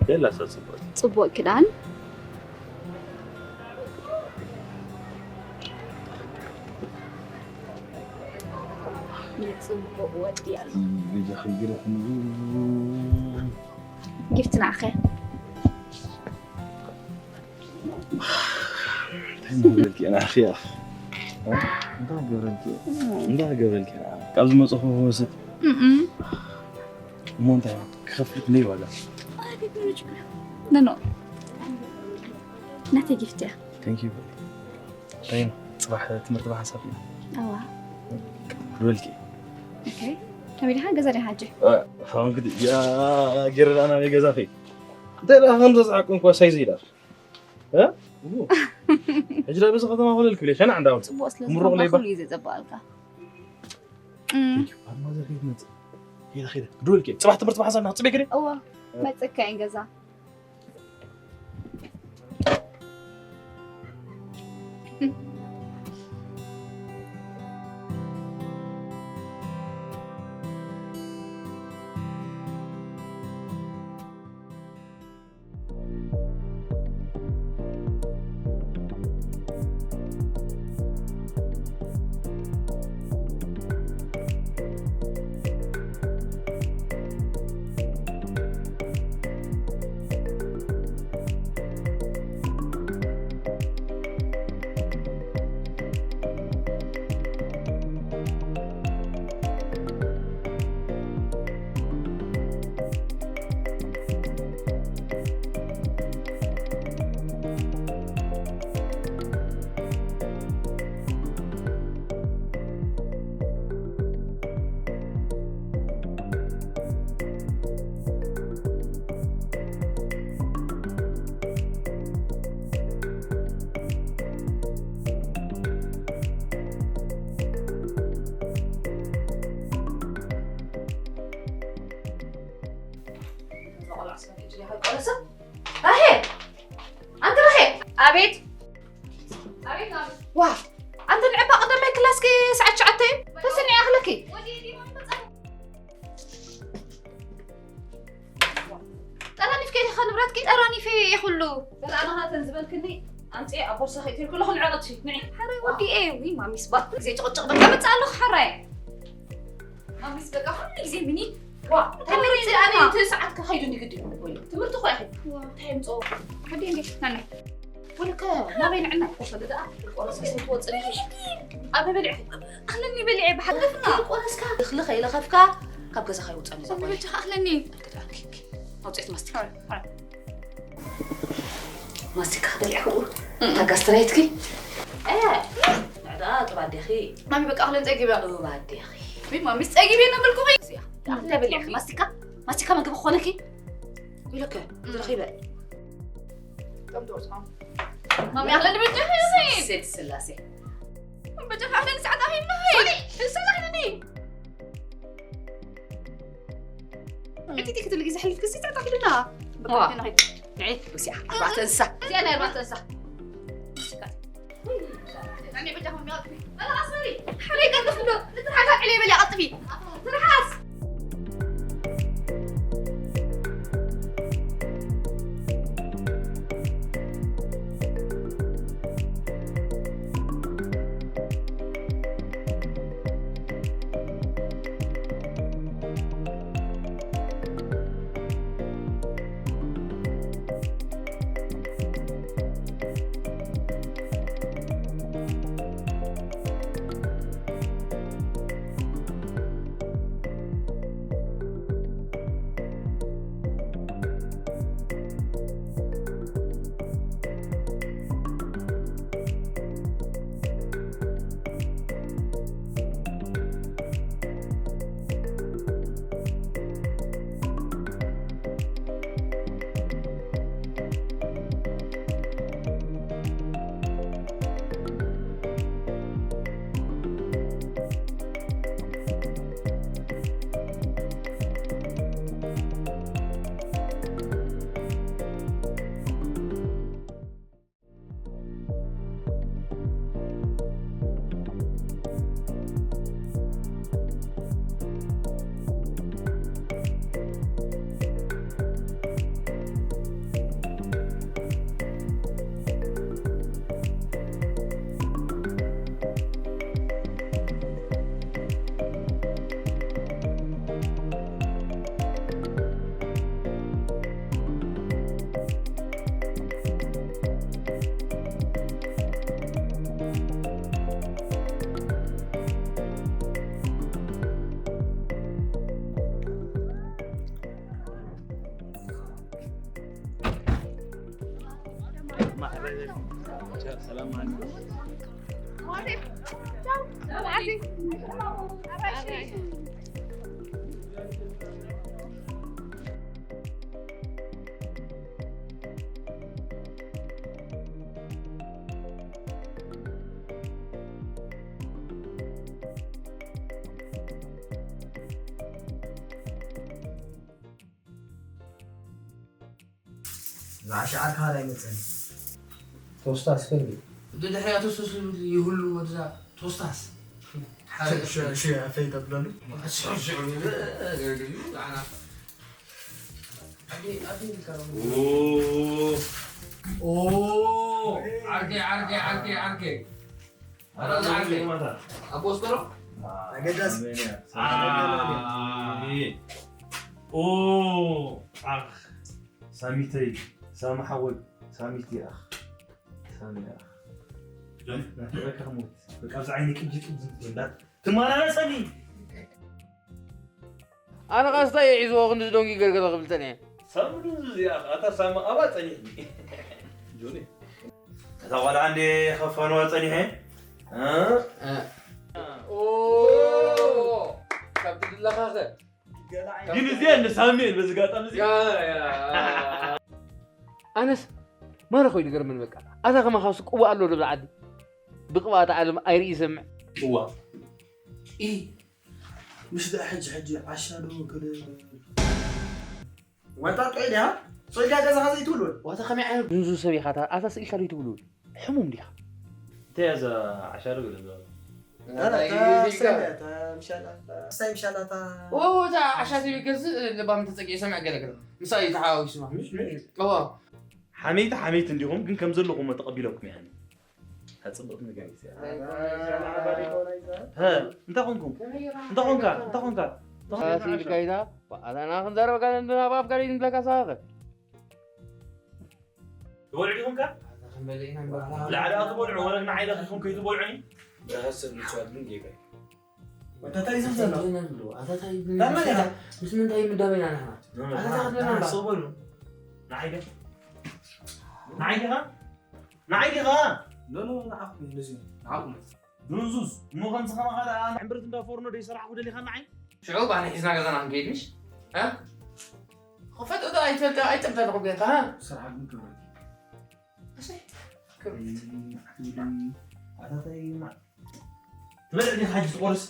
የላ ሰብ ጽቡቅ ጽቡቅ ክዳን ጽቡቅ ወዲ ኣሎ ቢጃ ኽግረፍ ጊፍት ንዓኸ እንታይ እናበልኪ ኢና ኣኽያ እንታይ ገበረልኪ እንታይ ገበረልኪ ካብ ዝመፅኹ ወስድ እሞ እንታይ ክኸፍልክ ነይ ዋጋ ነኖ ናተይ ጊፍት እያ Thank you እንታይ ጽባሕ ትምህርቲ ብሓንሳብ ኢና ኣዋ ክብልኪ ኦኬ ከመይ ዲኻ ገዛ ዲኻ ሕጂ ፋንክቲ ያ ገረዳና ናይ ገዛ ኸይ እንታይ ደኣ ከም ዘጽዓቁ እንኳ ሳይዝ ኢላ እ? ሕጂ ዳ በዚ ከተማ ኮለል ክብል ሸና ዕንዳ ጽቡቅ ስለ ምሩቕ ለይባ። ዝኸባኹሉ እዩ ዘጸባልካ ኣድማዘ ከይት መጽእ ከይደ ከይደ ክድወልኪ ጽባሕ ትምህርቲ ብሓንሳብ ናክጽቤ ክደ እዋ መጸካ እየ ገዛ ኣቤት ማሚ። ዋ፣ ኣንተ ንዕባ ቀዳማይ ክላስኪ ሰዓት ትሽዓተ እዩ። ተስንዒ ኣኽለኪ። ወዲ ዲማ ይመጻ። ጠራኒፍኪ ዲኻ ንብረትኪ? ጠራኒፈ እየ ኩሉ። በል ኣነ ኸኣ እተን ዝበልክኒ ኣምጽኤ ኣብ ቦርሳኺ እትብል ከለኹ ንዕቐትኪ። ንዒ። ሓራይ ወዲ እየ። ዊ ማሚስ ባ። ግዜ ጭቕጭቕ በቃ መጽእ ኣለኹ ሓራይ። ማሚስ በቃ ኩሉ ግዜ ምኒ። ዋ፣ እንታይ እንታይ መረጽ መረጽ ኣነ ኣና? እቲ ሰዓት ከኸይዱ ንግዲ። ወይ ትምህርቲ እኮ ኢኺ። ዋ። እንታይ የምጽኦ? ሓዲ እንዴ? ናና። ወልከ ናበይ ንዕና እኮ ፈለጥ። ቆረስ ክሰብ ትወጽእ ነሽ። ኣብ በልዕ። ኣኽለኒ በልዕ ብሓለፍና። ቆረስካ እኽሊ ከይለኸፍካ ካብ ገዛ ከይወጽእ ሰሚ ነበር። በጃኻ ኣኽለኒ። ኣውጽኤት ማስቲካ። ማስቲካ በልዕ ክኡ። እም። ታጋስትራይትኪ። እ። ንዕዳ ጥባ ኣዴኺ። ማሚ በቃ ኣኽለን ጸጊበ። ጥባ ኣዴኺ። ዊ ማሚስ ጸጊበ ነብልኩኺ። እዚኣ። እንታይ በልዕኺ? ማስቲካ? ማስቲካ መግቢ ክኾነኪ? ኢለከ፣ ዝረኺበ። ከም ትወስኻ። ማሚ፣ ኣኽለ ንበጃ ሄዘይ። ሴት ስላሴ። በጃ ኣኽለ ንሰዓት ኣኺልና ሄይ። ሶሪ፣ ንሰላ ሄኒ። እቲ ቲክ ትልጊ ዝሕልፍ ክሲ ጸጣ ክልና። ዋ። በቃ፣ ንዒ፣ እዚኣ፣ ኣርባዕተ እንስሳ። እዚኣ ናይ ኣርባዕተ እንስሳ። ዝዓሸ ዓርካ ኸኣ ኣይመጽእን። ቶስታስ ከልቢ። ድድሕሪያ ቶስቶስ ዝብል ይህሉ ወድዛ ቶስታስ። ሓደ ሸ-፣ ሸ-፣ ሸ-፣ ኣፈይ ተብለሉ። ሽዑ፣ ሽዑ፣ ገርግዩ፣ ንዓና። ኣዲ፣ ኣዲ፣ ኦ። ኦ። ዓርከይ፣ ዓርከይ፣ ዓርከይ፣ ዓርከይ። ኣረ፣ ዓርከይ። ኣቦ ስኮሮ? ኣገዳሲ። ኣሜን። ኦ፣ ኣኽ። ሳሚተይ፣ ሳሚ ሓወይ፣ ሳሚቲ ኣኽ። ሳሚ ኣኽ። ናፍቀካ ክሞት። በቃ፣ ኣብዚ ዓይኒ ቅብዚ ቅብዚ ትብል እንዳ ትመላለሰኒ። ኣነ ቃስታ እየ ሒዝዎ ክንዲ ዝደንጉ ገርገር ክብል ጸኒሐ። ሳሚ ድንዙዝ እያ፣ ኣታ ሳሚ ኣባ ጸኒሕኒ። ጆኒ። እታ ቆልዓ እንዴ ከፈንዋ ጸኒሐ። እ? እ። ኦ፣ ካብ ትድለኻኸ? ግን እዚኣ እንደ ሳሚ እየ በዚ ጋጣሚ እዚ። ያ፣ ያ። ኣነስ ማረ ኮይኑ ገርመን በቃ። ኣታ ከማኻስ ቅቡእ ኣሎ ዶ ብዓዲ? ብቅብኣት ዓለም ኣይርኢ ይሰምዕ። እዋ። ኢ፣ ምሽ ደኣ ሕጂ ሕጂ ዓሻ ዶ ገለ ዋጣ ጥዑይ ድያ? ጾይዳ ገዛኻ ዘይትውልወል? ዋታ ከመይ ዓይነት ድንዙዝ ሰብ ኢኻ? ኣታ፣ ኣታ ስኢልካ ዶ ይትውልውል? ሕሙም ዲኻ? ተያዘ ዓሻ ዶ ገለ لا لا تا سمعت مشان ساي مشان تا اه تا عشان تبي كز لبام تتقي سمع قال كده مساي تحاوي سمع اه ሓመይቲ ሓመይቲ እንዲኹም ግን ከም ዘለኹም ተቐቢለኩም ያኒ። ጽብቕቲ ነገር እዩ። ሀ እንታይ ኾንኩም? እንታይ ኾንካ? እንታይ ኾንካ? ሲል ከይዳ ኣታና ክንዘረበ ጋር እንድናባብ ጋር ይንለካ ሳኸ ትበልዑ ዲኹም ከ? ላዕሊ ትበልዑ ወረግ ንዓይ ለኺኹም ከይትበልዑኒ። ብረኸት ሰብ ንፅዋት ግን ጌጋ እዩ። ወተታይ ዝም ዘሎ ኣታታይ ምስ ምንታይ ምዳበና ንሕና ኣታታ ክትብለና ሰው በሉ። ንዓይ ዲኻ? ንዓይ ዲኻ? ንዓይ ዲኻ? ኖ ኖ ንዓኹም እንደዚ ንዓኹም ድንዙዝ እሞ ከምዚ ከማኻ ደኣ ሕምብርት እንዳ ፎርኖ ደይሰራሕኩ ደሊኻ ንዓይ? ሽዑ ባኒ ሒዝና ገዛና ክንከይድ ምሽ ከፈት እዶ ኣይተልካ ኣይጠብታ ኣለኹ ጌርካ ስራሕ ግን ክብረት እሰይ ክብረት ኣታታይ ትበልዕ ዲኻ ሕጂ ትቆርስ?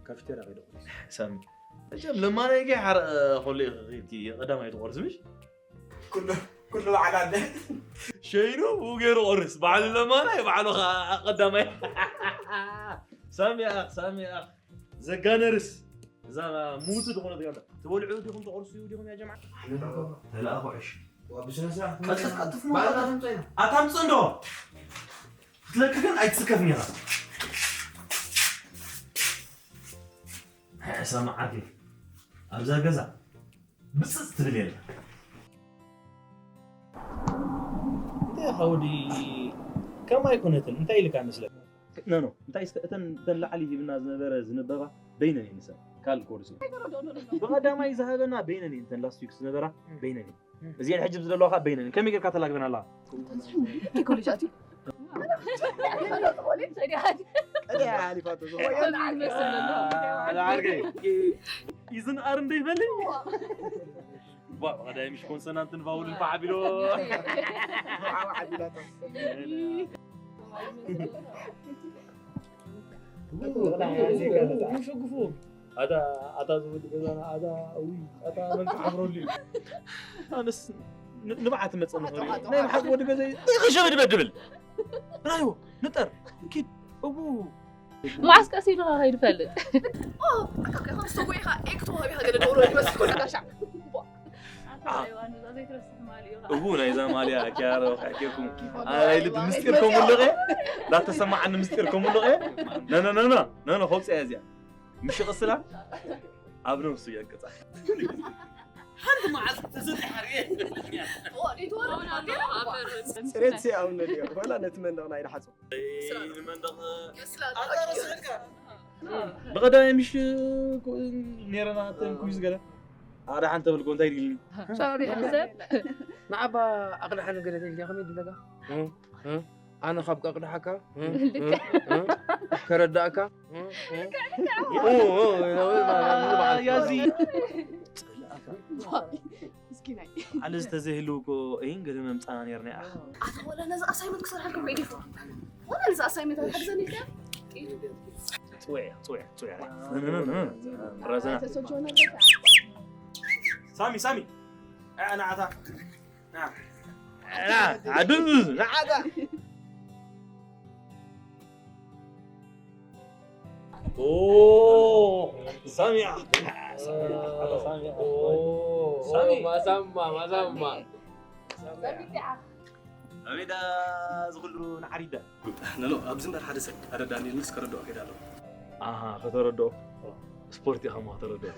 ካፍቴራ ከይደ ሳሚ መቸም ለማናይ ገይ ሓረ ኮሎ ኢኺ ቀዳማይ ትቆርስ ምሽ? ኩሉ ኩሉ በዓል ኣለ ሸይኑ ብኡ ገይሩ ቆርስ ባዕሉ ለማናይ ባዕሉ ኸዓ ቀዳማይ ሳሚ ኣኽ ሳሚ ኣኽ ዘጋነርስ እዛ ሙቱ ዝኾነ ትገብር ትበልዑ ዲኹም ተቆርሱ ዲኹም ያ ጀምዓ ተለኣኹ ዕሽ ብስነ ስርዓት ቀልጥፍ ቀልጥፍ ባዕልና ተምፀኢና ኣታምፅ እንዶ ክትለክ ግን ኣይትስከፍን ኢኻ ሕሰማ ዓዲ ኣብዛ ገዛ ብፅፅ ትብል የለ እንታይ ሓውዲ ከም ኣይኮነትን እንታይ ኢልካ መስለካ ነኖ እንታይ እስከ እተን እተን ላዕሊ ሂብና ዝነበረ ዝንበባ በይነን እየን ንሰን ካል ኮርስ ብቐዳማይ ዝሃበና በይነን እየን እተን ላስት ዊክ ዝነበራ በይነን እየን እዚአን ሕጂ ዘለዋ ከዓ በይነን ከመይ ጌርካ ተላግበን ኣለካ ኮሌጅ ኣትዩ ዓርከይ ይዝን ኣር እንደ ይፈልኝ ባ ቀዳይ ምሽ ኮንሶናንትን ቫውልን ፋዓ ቢሎ ሸጉፉ ኣታ ኣታ ዝወዲ ገዛና ኣታ እዊ ኣታ መን ክሓብረሉ እዩ ኣነስ ንብዓት መፀ ናይ ብሓቂ ወዲ ገዛ ይኸሸብ ድበድብል ራዮ ንጠር ኪድ እቡ መዓስ ቀስ ኢልካ ከይድ ፈልጥ ሰጎይኻ ኤክቶ ሃቢኻ ገለ ደውሎ ይመስል ኮነ ጋሻ እቡ ናይዛ ማልያ ኪያሮ ካኬኩም ናይ ልቢ ምስጢር ከምኡ ኣለኸ እንዳተሰማዓኒ ምስጢር ከምኡ ኣለኸ ነነነነ ነነ ከውፅያ እዚኣ ምሽ ቕስላ ኣብ ነብሱ የንቅፃ ሓንቲ መዓልቲ ተዘጢሓ ርየ ፅሬት ሲኣውነ ድዮ ዋላ ነቲ መንደቕ ናይ ድሓፆ ብቐዳማይ ምሽ ነረና ተንኩዝ ገለ ኣደ ሓንቲ ተብልኮ እንታይ ድልኒ ንዓባ ኣቕድሓኒ ገለ ተልያ ከመይ ድለጋ ኣነ ካብ ቀቕድሓካ ከረዳእካ ኣለ ዝተዘይህልው እኮ ይን ገለ መምፃና ነርና ኣኻ ኣታ ወላ ነዚ ኣሳይመንት ክሰርሓልኩም ከይዲፉ ወላ ነዚ ኣሳይመንት ኣትሓግዘኒ ኢልካ ፅውዕ ፅውዕ ፅውዕ ረዘና ተሰጆነ ሳሚ ሳሚ ንዓታ ዓድምዝ ንዓታ ሳሚያ ማሳማ ማሳማ ኣሜዳ ዝኽሉ ንዓሪዳ ነሎ ኣብዚ እምበር ሓደ ሰብ ኣረዳኒ ኢልንስ ከረድኦ ከይዳ ኣለኹ ኣሃ ከተረድኦ ስፖርት ኢኻ ሞ ከተረድኦ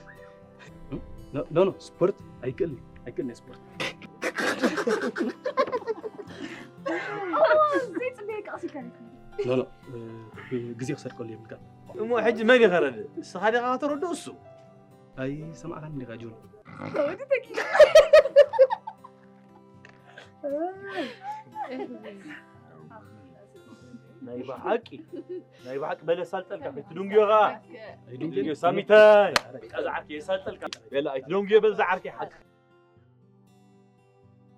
ኖ ኖ ስፖርት ኣይክእል ኣይክእል ስፖርት ዘይፅበየካ ቀሲልካ ኖ ኖ ግዜ ክሰርቀሉ የብልካ እሞ ሕጂ መን ይኸረድ እስኻ ዲኻ ከተረድኦ እሱ ኣይሰማዕካን ዲኻ ጆን ወዲ ተኪ ናይ ብሓቂ ናይ ብሓቂ በለ ሳልጠልካ ከይትድንግዮ ኸዓ ኣይትድንግዮ ሳሚታይ ቃዛ ዓርኪ የሳልጠልካ በለ ኣይትደንግዮ በዛ ዓርኪ ሓቂ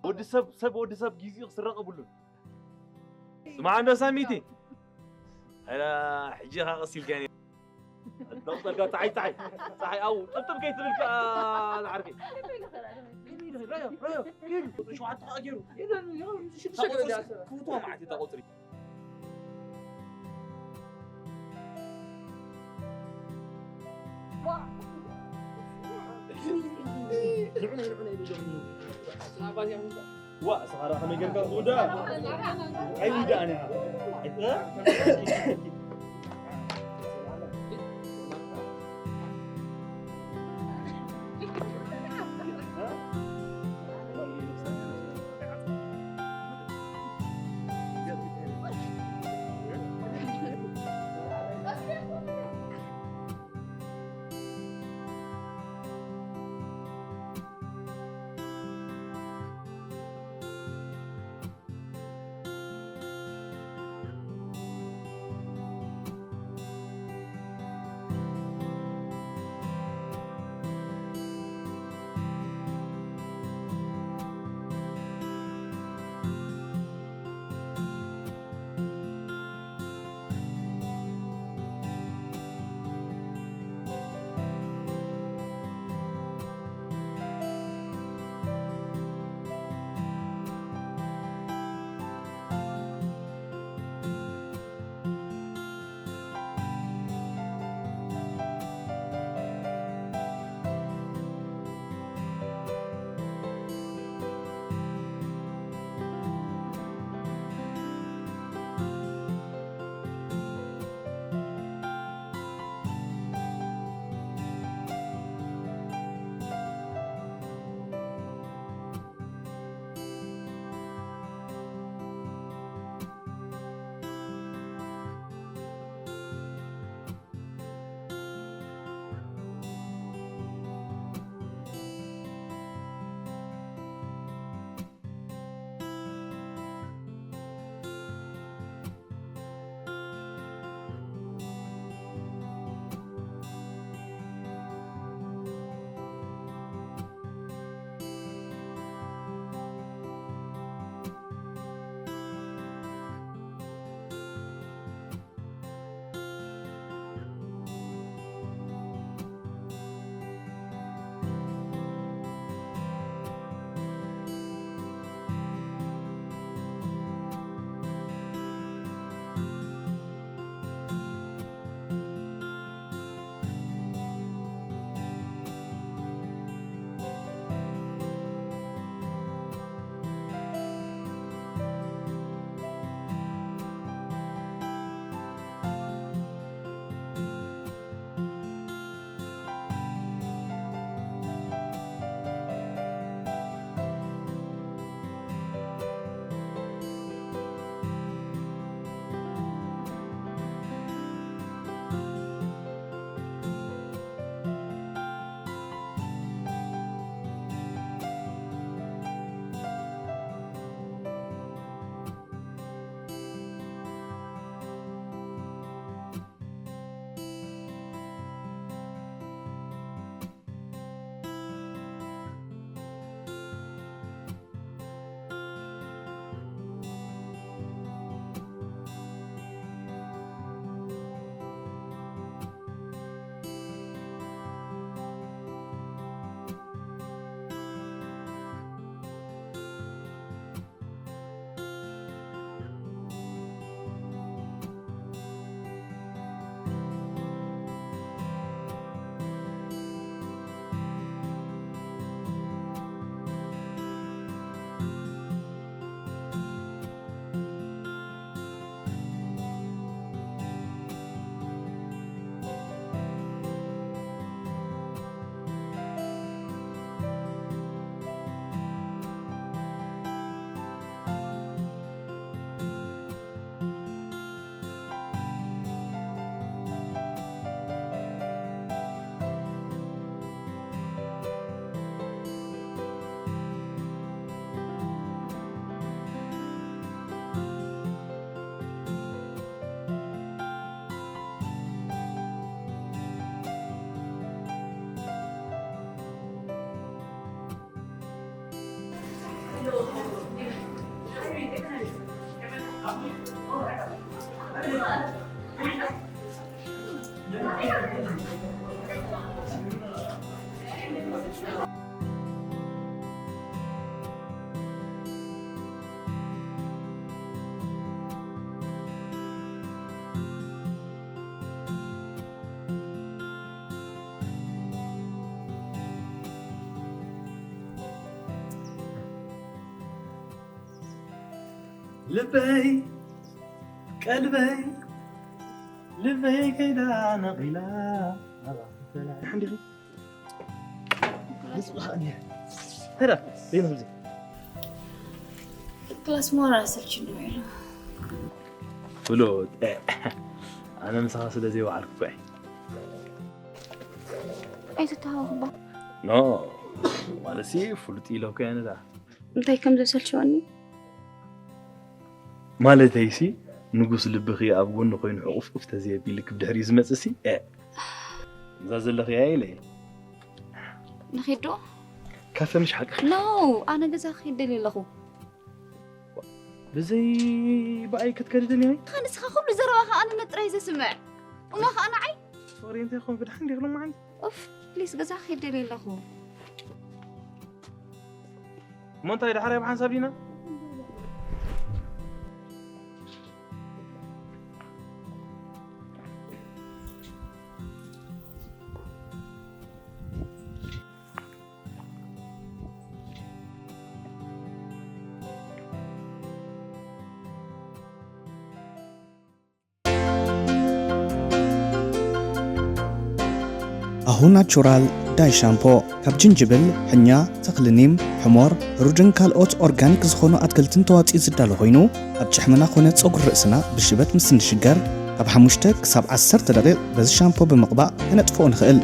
ወዲ ሰብ ሰብ ወዲ ሰብ ጊዜኡ ክስረቕ የብሉን ስማዕ እንዶ ሳሚቲ ሕጂ ኻ ቀሲልካ ضغطك تصحي تصحي او طبطب كي تبلك العربي ሸውዓተ ከዓ ገይሩ ክውትዋ ማለት እዩ ቁፅሪ ዋ፣ ስኻ ደኣ ከመይ ጌርካ ትውዳእ? ኣይውዳእን እያ። ልበይ ቀልበይ ልበይ ከይዳ ነቒላ ናባኺ ተላ- ሓንዲኺ ንስኻ እየ ተዳ ዘይንኽብዚ ክላስ ሞራ ሰልችኒ ኢሉ ፍሉጥ ኣነ ምሳኻ ስለ ዘይወዓልኩ እየ ኣይትተሃወኽባ ኖ ማለትሲ ፍሉጥ ኢለኩ እየ ነዳ እንታይ ከም ዘሰልችወኒ ማለተይሲ ንጉስ ልብኺ ኣብ ጎኒ ኮይኑ ሕቑፍቁፍ ተዘየቢልክ ብድሕሪኡ ዝመፅሲ እ እዛ ዘለኽያ ኢለ ንኺዶ ካፈ ምሽ ሓቂ ኖ ኣነ ገዛ ክኸይድ ደልየ ኣለኹ ብዘይ ብኣይ ክትከድድን እየ ንስኻ ኩሉ ዘረባኻ ኣነ ጥራይ ዘስምዕ እሞ ኸዓ ንዓይ ፍቕሪ እንታይ ኾን ብድሓን ዲኽሎም ዓንዲ ኦፍ ፕሊስ ገዛ ክኸይድ ደልየ ኣለኹ እሞ እንታይ ዳሕራይ ብሓንሳብ ዲና ኣሁ ናቹራል ዳይ ሻምፖ ካብ ጅንጅብል፣ ሕኛ፣ ተኽሊ ኒም፣ ሕሞር፣ ሩድን ካልኦት ኦርጋኒክ ዝኾኑ ኣትክልትን ተዋፂኡ ዝዳሎ ኮይኑ ኣብ ጭሕምና ኮነ ፀጉሪ ርእስና ብሽበት ምስ እንሽገር ካብ ሓሙሽተ ክሳብ ዓሰርተ ደቂቕ በዚ ሻምፖ ብምቕባእ ከነጥፍኦ ንኽእል።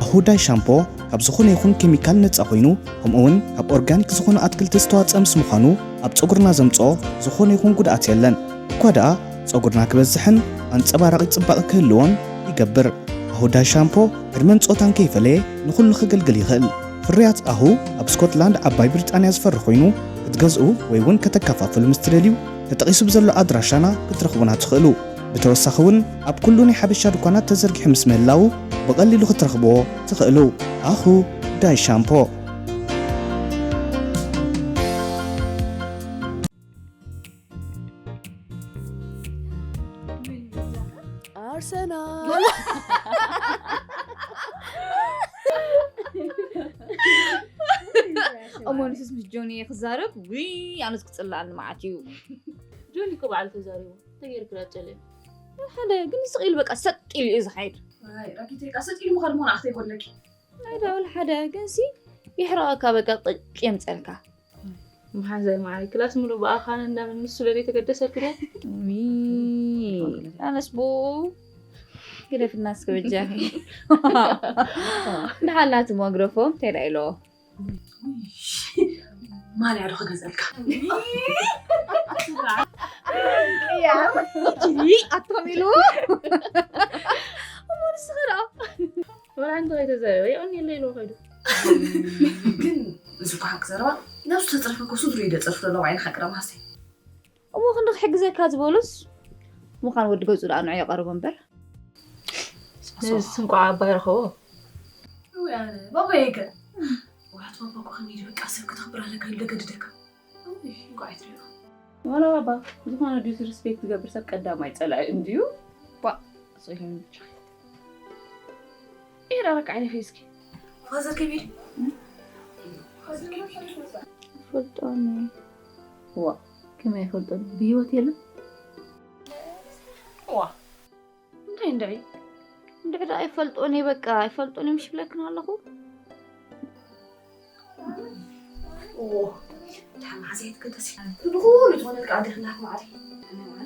ኣሁ ዳይ ሻምፖ ካብ ዝኾነ ይኹን ኬሚካል ነፃ ኮይኑ ከምኡውን ካብ ኦርጋኒክ ዝኾኑ ኣትክልቲ ዝተዋፀአ ምስ ምዃኑ ኣብ ፀጉርና ዘምፅኦ ዝኾነ ይኹን ጉድኣት የለን። እኳ ደኣ ጸጉርና ክበዝሕን ኣንጸባራቒ ጽባቐ ክህልዎን ይገብር። ኣሁ ዳይ ሻምፖ ዕድመን ጾታን ከይፈለየ ንኹሉ ከገልግል ይኽእል። ፍርያት ኣሁ ኣብ ስኮትላንድ ዓባይ ብሪጣንያ ዝፈሪ ኮይኑ ክትገዝኡ ወይ እውን ከተከፋፍሉ ምስ ትደልዩ ተጠቒሱ ብዘሎ ኣድራሻና ክትረኽቡና ትኽእሉ። ብተወሳኺ እውን ኣብ ኩሉ ናይ ሓበሻ ድኳናት ተዘርጊሑ ምስ ምህላዉ ብቐሊሉ ክትረኽብዎ ትኽእሉ። ኣሁ ዳይ ሻምፖ። ኣርሰናል እሞ ንስስ ምስ ጆኒ እየ ክዛረብ ውይ ኣነስ ክፅላኣኒ መዓት እዩ ጆኒ እኮ በዓል ተዛሪቡ ተገይርክላ ጨለ ሓደ ግን ስቕ ኢሉ በቃ ሰጥ ኢሉ እዩ ዝሓይድ ረኪተይ ቃ ሰጥ ኢሉ ምዃድ መሆን ኣኽተይ ጎለኪ ኣይዳ ወላ ሓደ ግን ሲ ይሕረቐካ በቃ ቅጭ የምፀልካ መሓዛይ መዓይ ክላስ ሙሉ ብኣኻን እንዳምን ንሱ ለለ ተገደሰልክ ደ ኣነስ ብኡ ግደፍና እስከ በጃኺ ደሓላቲ መግረፎም እንታይ ዳ ኢለዎ ማልያ ዶ ክገዝአልካ ኣቶም ኢሉ እሞ ንስኺ ደኣ ወላ ሓንቲ ከይተዛረበ የቐንየለይ ኢልዎ ከይዱ ግን እዚ እኮ ሓቂ ዘረባ ነብሱ ተፅርፈ እኮ ስድሩ እዩ ደፅርፍ ዘሎ ባይን ሓቂ ረማሰይ እሞ ክንዲ ክሕግዘካ ዝበሉስ ምዃን ወዲ ገጹ ደኣ ንዑ የቐርቦ እምበር ነዚ ስንቋ ኣባ ይረኸቦ ባባየገ ወላት ባባ እኮ ከመይ በቃ ሰብ ክተኽብር ኣለካ ኢሉ ገድደካ እንቋዕ ትሪኦ ዋላ ባባ ዝኾነ ዲስሪስፔክት ዝገብር ሰብ ቀዳማይ ፀላኢ እንድዩ ባ ፅኢሎም ብቻ ኤራ ረካ ዓይነ ፌስኪ ፋዘር ከቢድ ፈልጦኒ ዋ ከመይ ፈልጦኒ ብህይወት የለን ዋ እንታይ እንድዒ እንድዒ ደኣ ኣይፈልጦን እየ በቃ ኣይፈልጦን እዮም ሽብለክን ኣለኹ ሓማዘየት ክደስ ንኹሉ ዝኾነ ከዓ ዲኽና ማዕሪ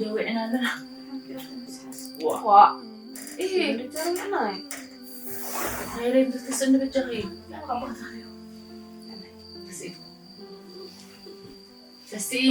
ደዊዕና ኣለና ዋ ይሄ ልተረና ናይ ሬም ትስእኒ በጃኺ ኣባታ That's it.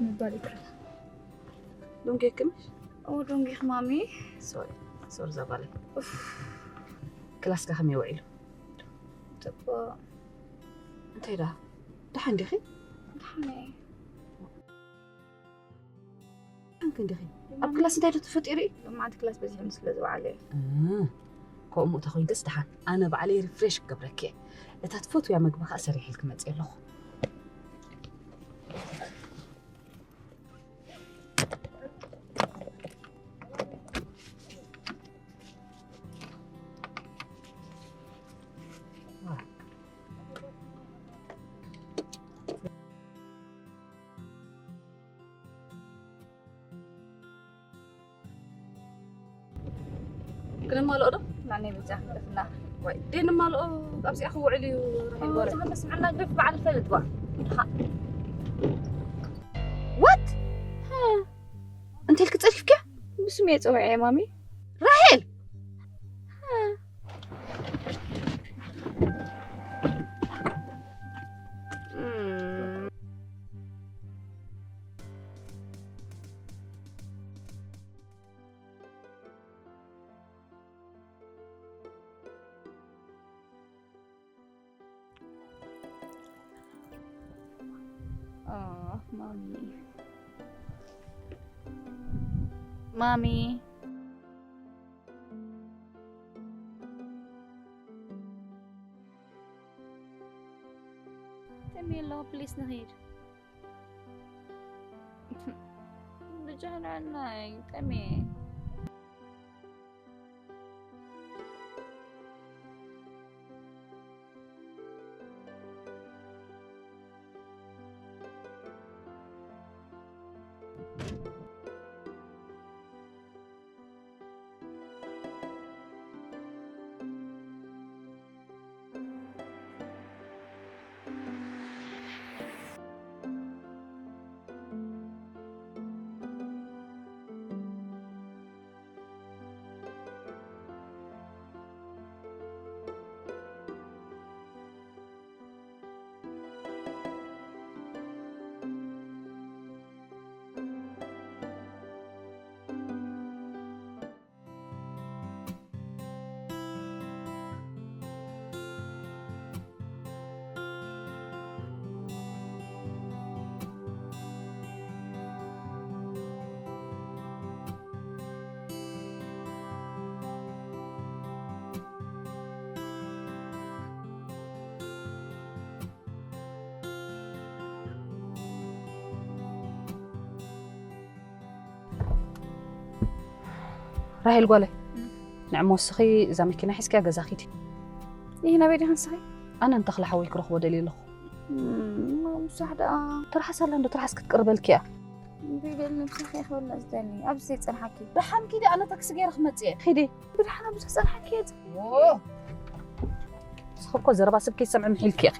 ምባል ይክእል። ዶንጌ ክምሽ? ኦ፣ ዶንጌ ክማሚ? ሶሪ፣ ሶሪ ዘባለ። ኡፍ። ክላስካ ከመይ ውዒሉ? ጽቡቕ። እንታይ ደኣ? ደሓን ዲኺ? ደሓን እየ። ደሓን ክንዲኺ? ኣብ ክላስ እንታይ ዶ ተፈጢሩ እዩ? ሎማዓንቲ ክላስ በዚሑ ስለ ዝወዓለ እዩ። እም፣ ከምኡ ተኾይንክስ ደሓን። ኣነ ባዕለይ ሪፍሬሽ ክገብረኪ እየ። እታ ትፈትውያ መግቢ ከኣ ሰሪሐልኪ መጽእ ኣለኹ። ክነማልኦ ዶ? ናነይ በጃ ክፍና። ወይ፣ ደይ ንማልኦ ኣብዚኣ ክውዕል እዩ። ራሄል ወረ። እዛ መስምዕና ግደፍ በዓል ፈልጥ ባ። ድኻ። ዋት? እንተ ኢልኪ ጸሪፍኪያ? ብስም እየ ጸዊዐ ማሚ። ራሄል! Oh, mommy. Mommy. Tell me, Lord, please, Nahid. ብጃህናና ጠሜ። ራሄል ጓለይ፣ ንዕሞ እስኺ እዛ መኪና ሒዝኪያ ገዛ ኪዲ። ይህ ናበይ ዲኻ ንስኺ? ኣነ ንተኽለ ሓወይ ክረኽቦ ደልየ ኣለኹ። እም፣ ምሳሕ ደኣ። ትርሓስ ኣላ እንዶ፣ ትርሓስ ክትቅርበልኪ እያ። እምቢ በሊ፣ ምሳሕ እየ ክበላ ዝደሊ። ኣብዚ ዘይጸንሓኪ። ደሓን ኪዲ፣ ኣነ ታክሲ ገይረ ክመጽእ እየ። ኪዲ። ብደሓን ኣብዚ ጸንሓኪ እየ። ኦ። ንስኺ እኮ ዘረባ ሰብ ከይሰምዕ ምሒልኪ ኢኺ።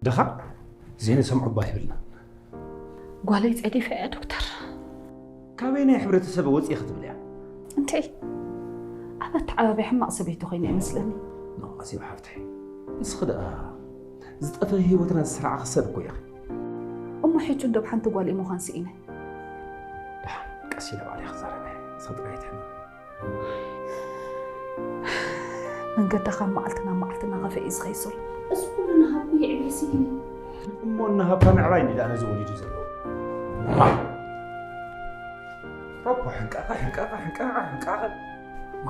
ድኻ ዜና ሰምዑ እባ ይብልና። ጓለይ ጸዲፈ እያ ዶክተር። ካበይ ናይ ሕብረተሰብ ወፂእ ክትብል እያ? እንተይ ኣብ ኣተዓባብያ ሕማቕ ሰበይቲ ኮይነ ይመስለኒ። መቐስ ይብሓፍትሒ። ንስኺ ደኣ ዝጠፈ ህይወትና ዝሰራዕኺ ሰብ እኮ ኢኺ። እሞ ሕጂ እንዶ ብሓንቲ ጓል እዩ ምዃን ስኢነ። ደሓን ቀስ ኢለ ባዕለይ ክዛረበ እየ። ንስኺ ጥራይ ኣይትሕመቒ። መንገዳ ካብ መዓልቲ ናብ መዓልቲ እናኸፍአ እዩ ዝኸይድ ዘሎ። እዚ ኩሉ ናሃብኩ የዕብየ ስኢነ። እሞ እናሃብካ ምዕባይ እንዲ ደኣ ነዚ ወሊዱ ዘሎ። ማ? ሮፖ ሕንቃቐ፣ ሕንቃቐ፣ ሕንቃቐ፣ ሕንቃቐ። ማ?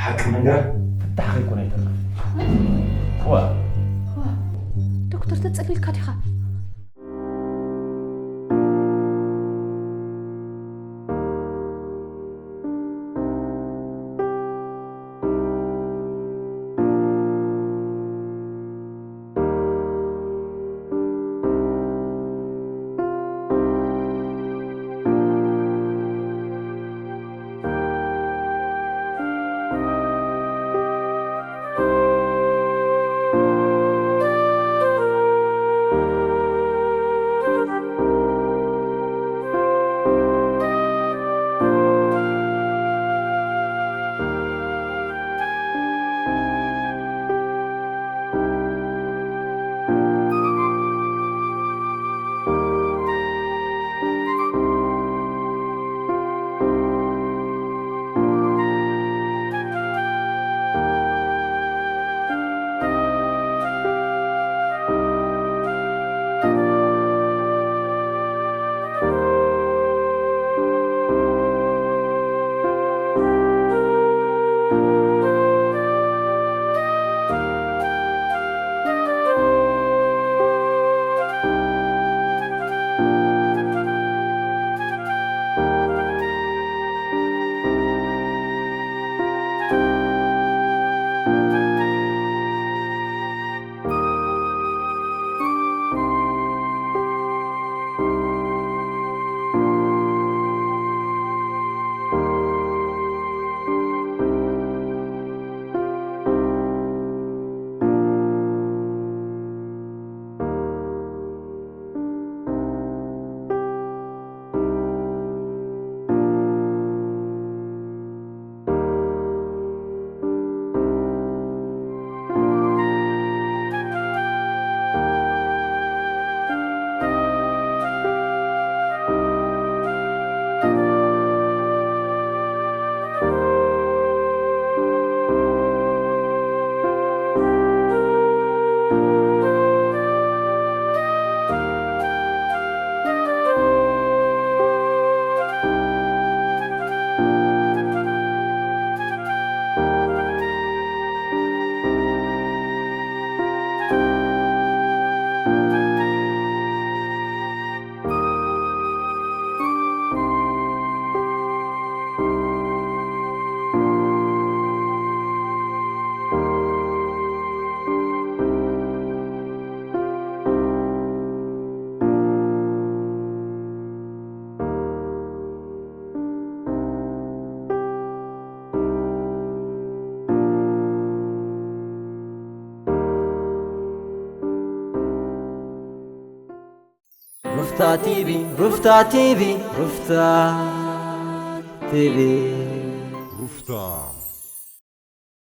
ሓቂ ምንጋር ፍታሕ ከይኮነ ይተርፍ። ዋ፣ ዶክተር፣ ተጸሊልካ ዲኻ? ሩፍታ ቲቪ፣ ሩፍታ ቲቪ፣ ሩፍታ ቲቪ። ሩፍታ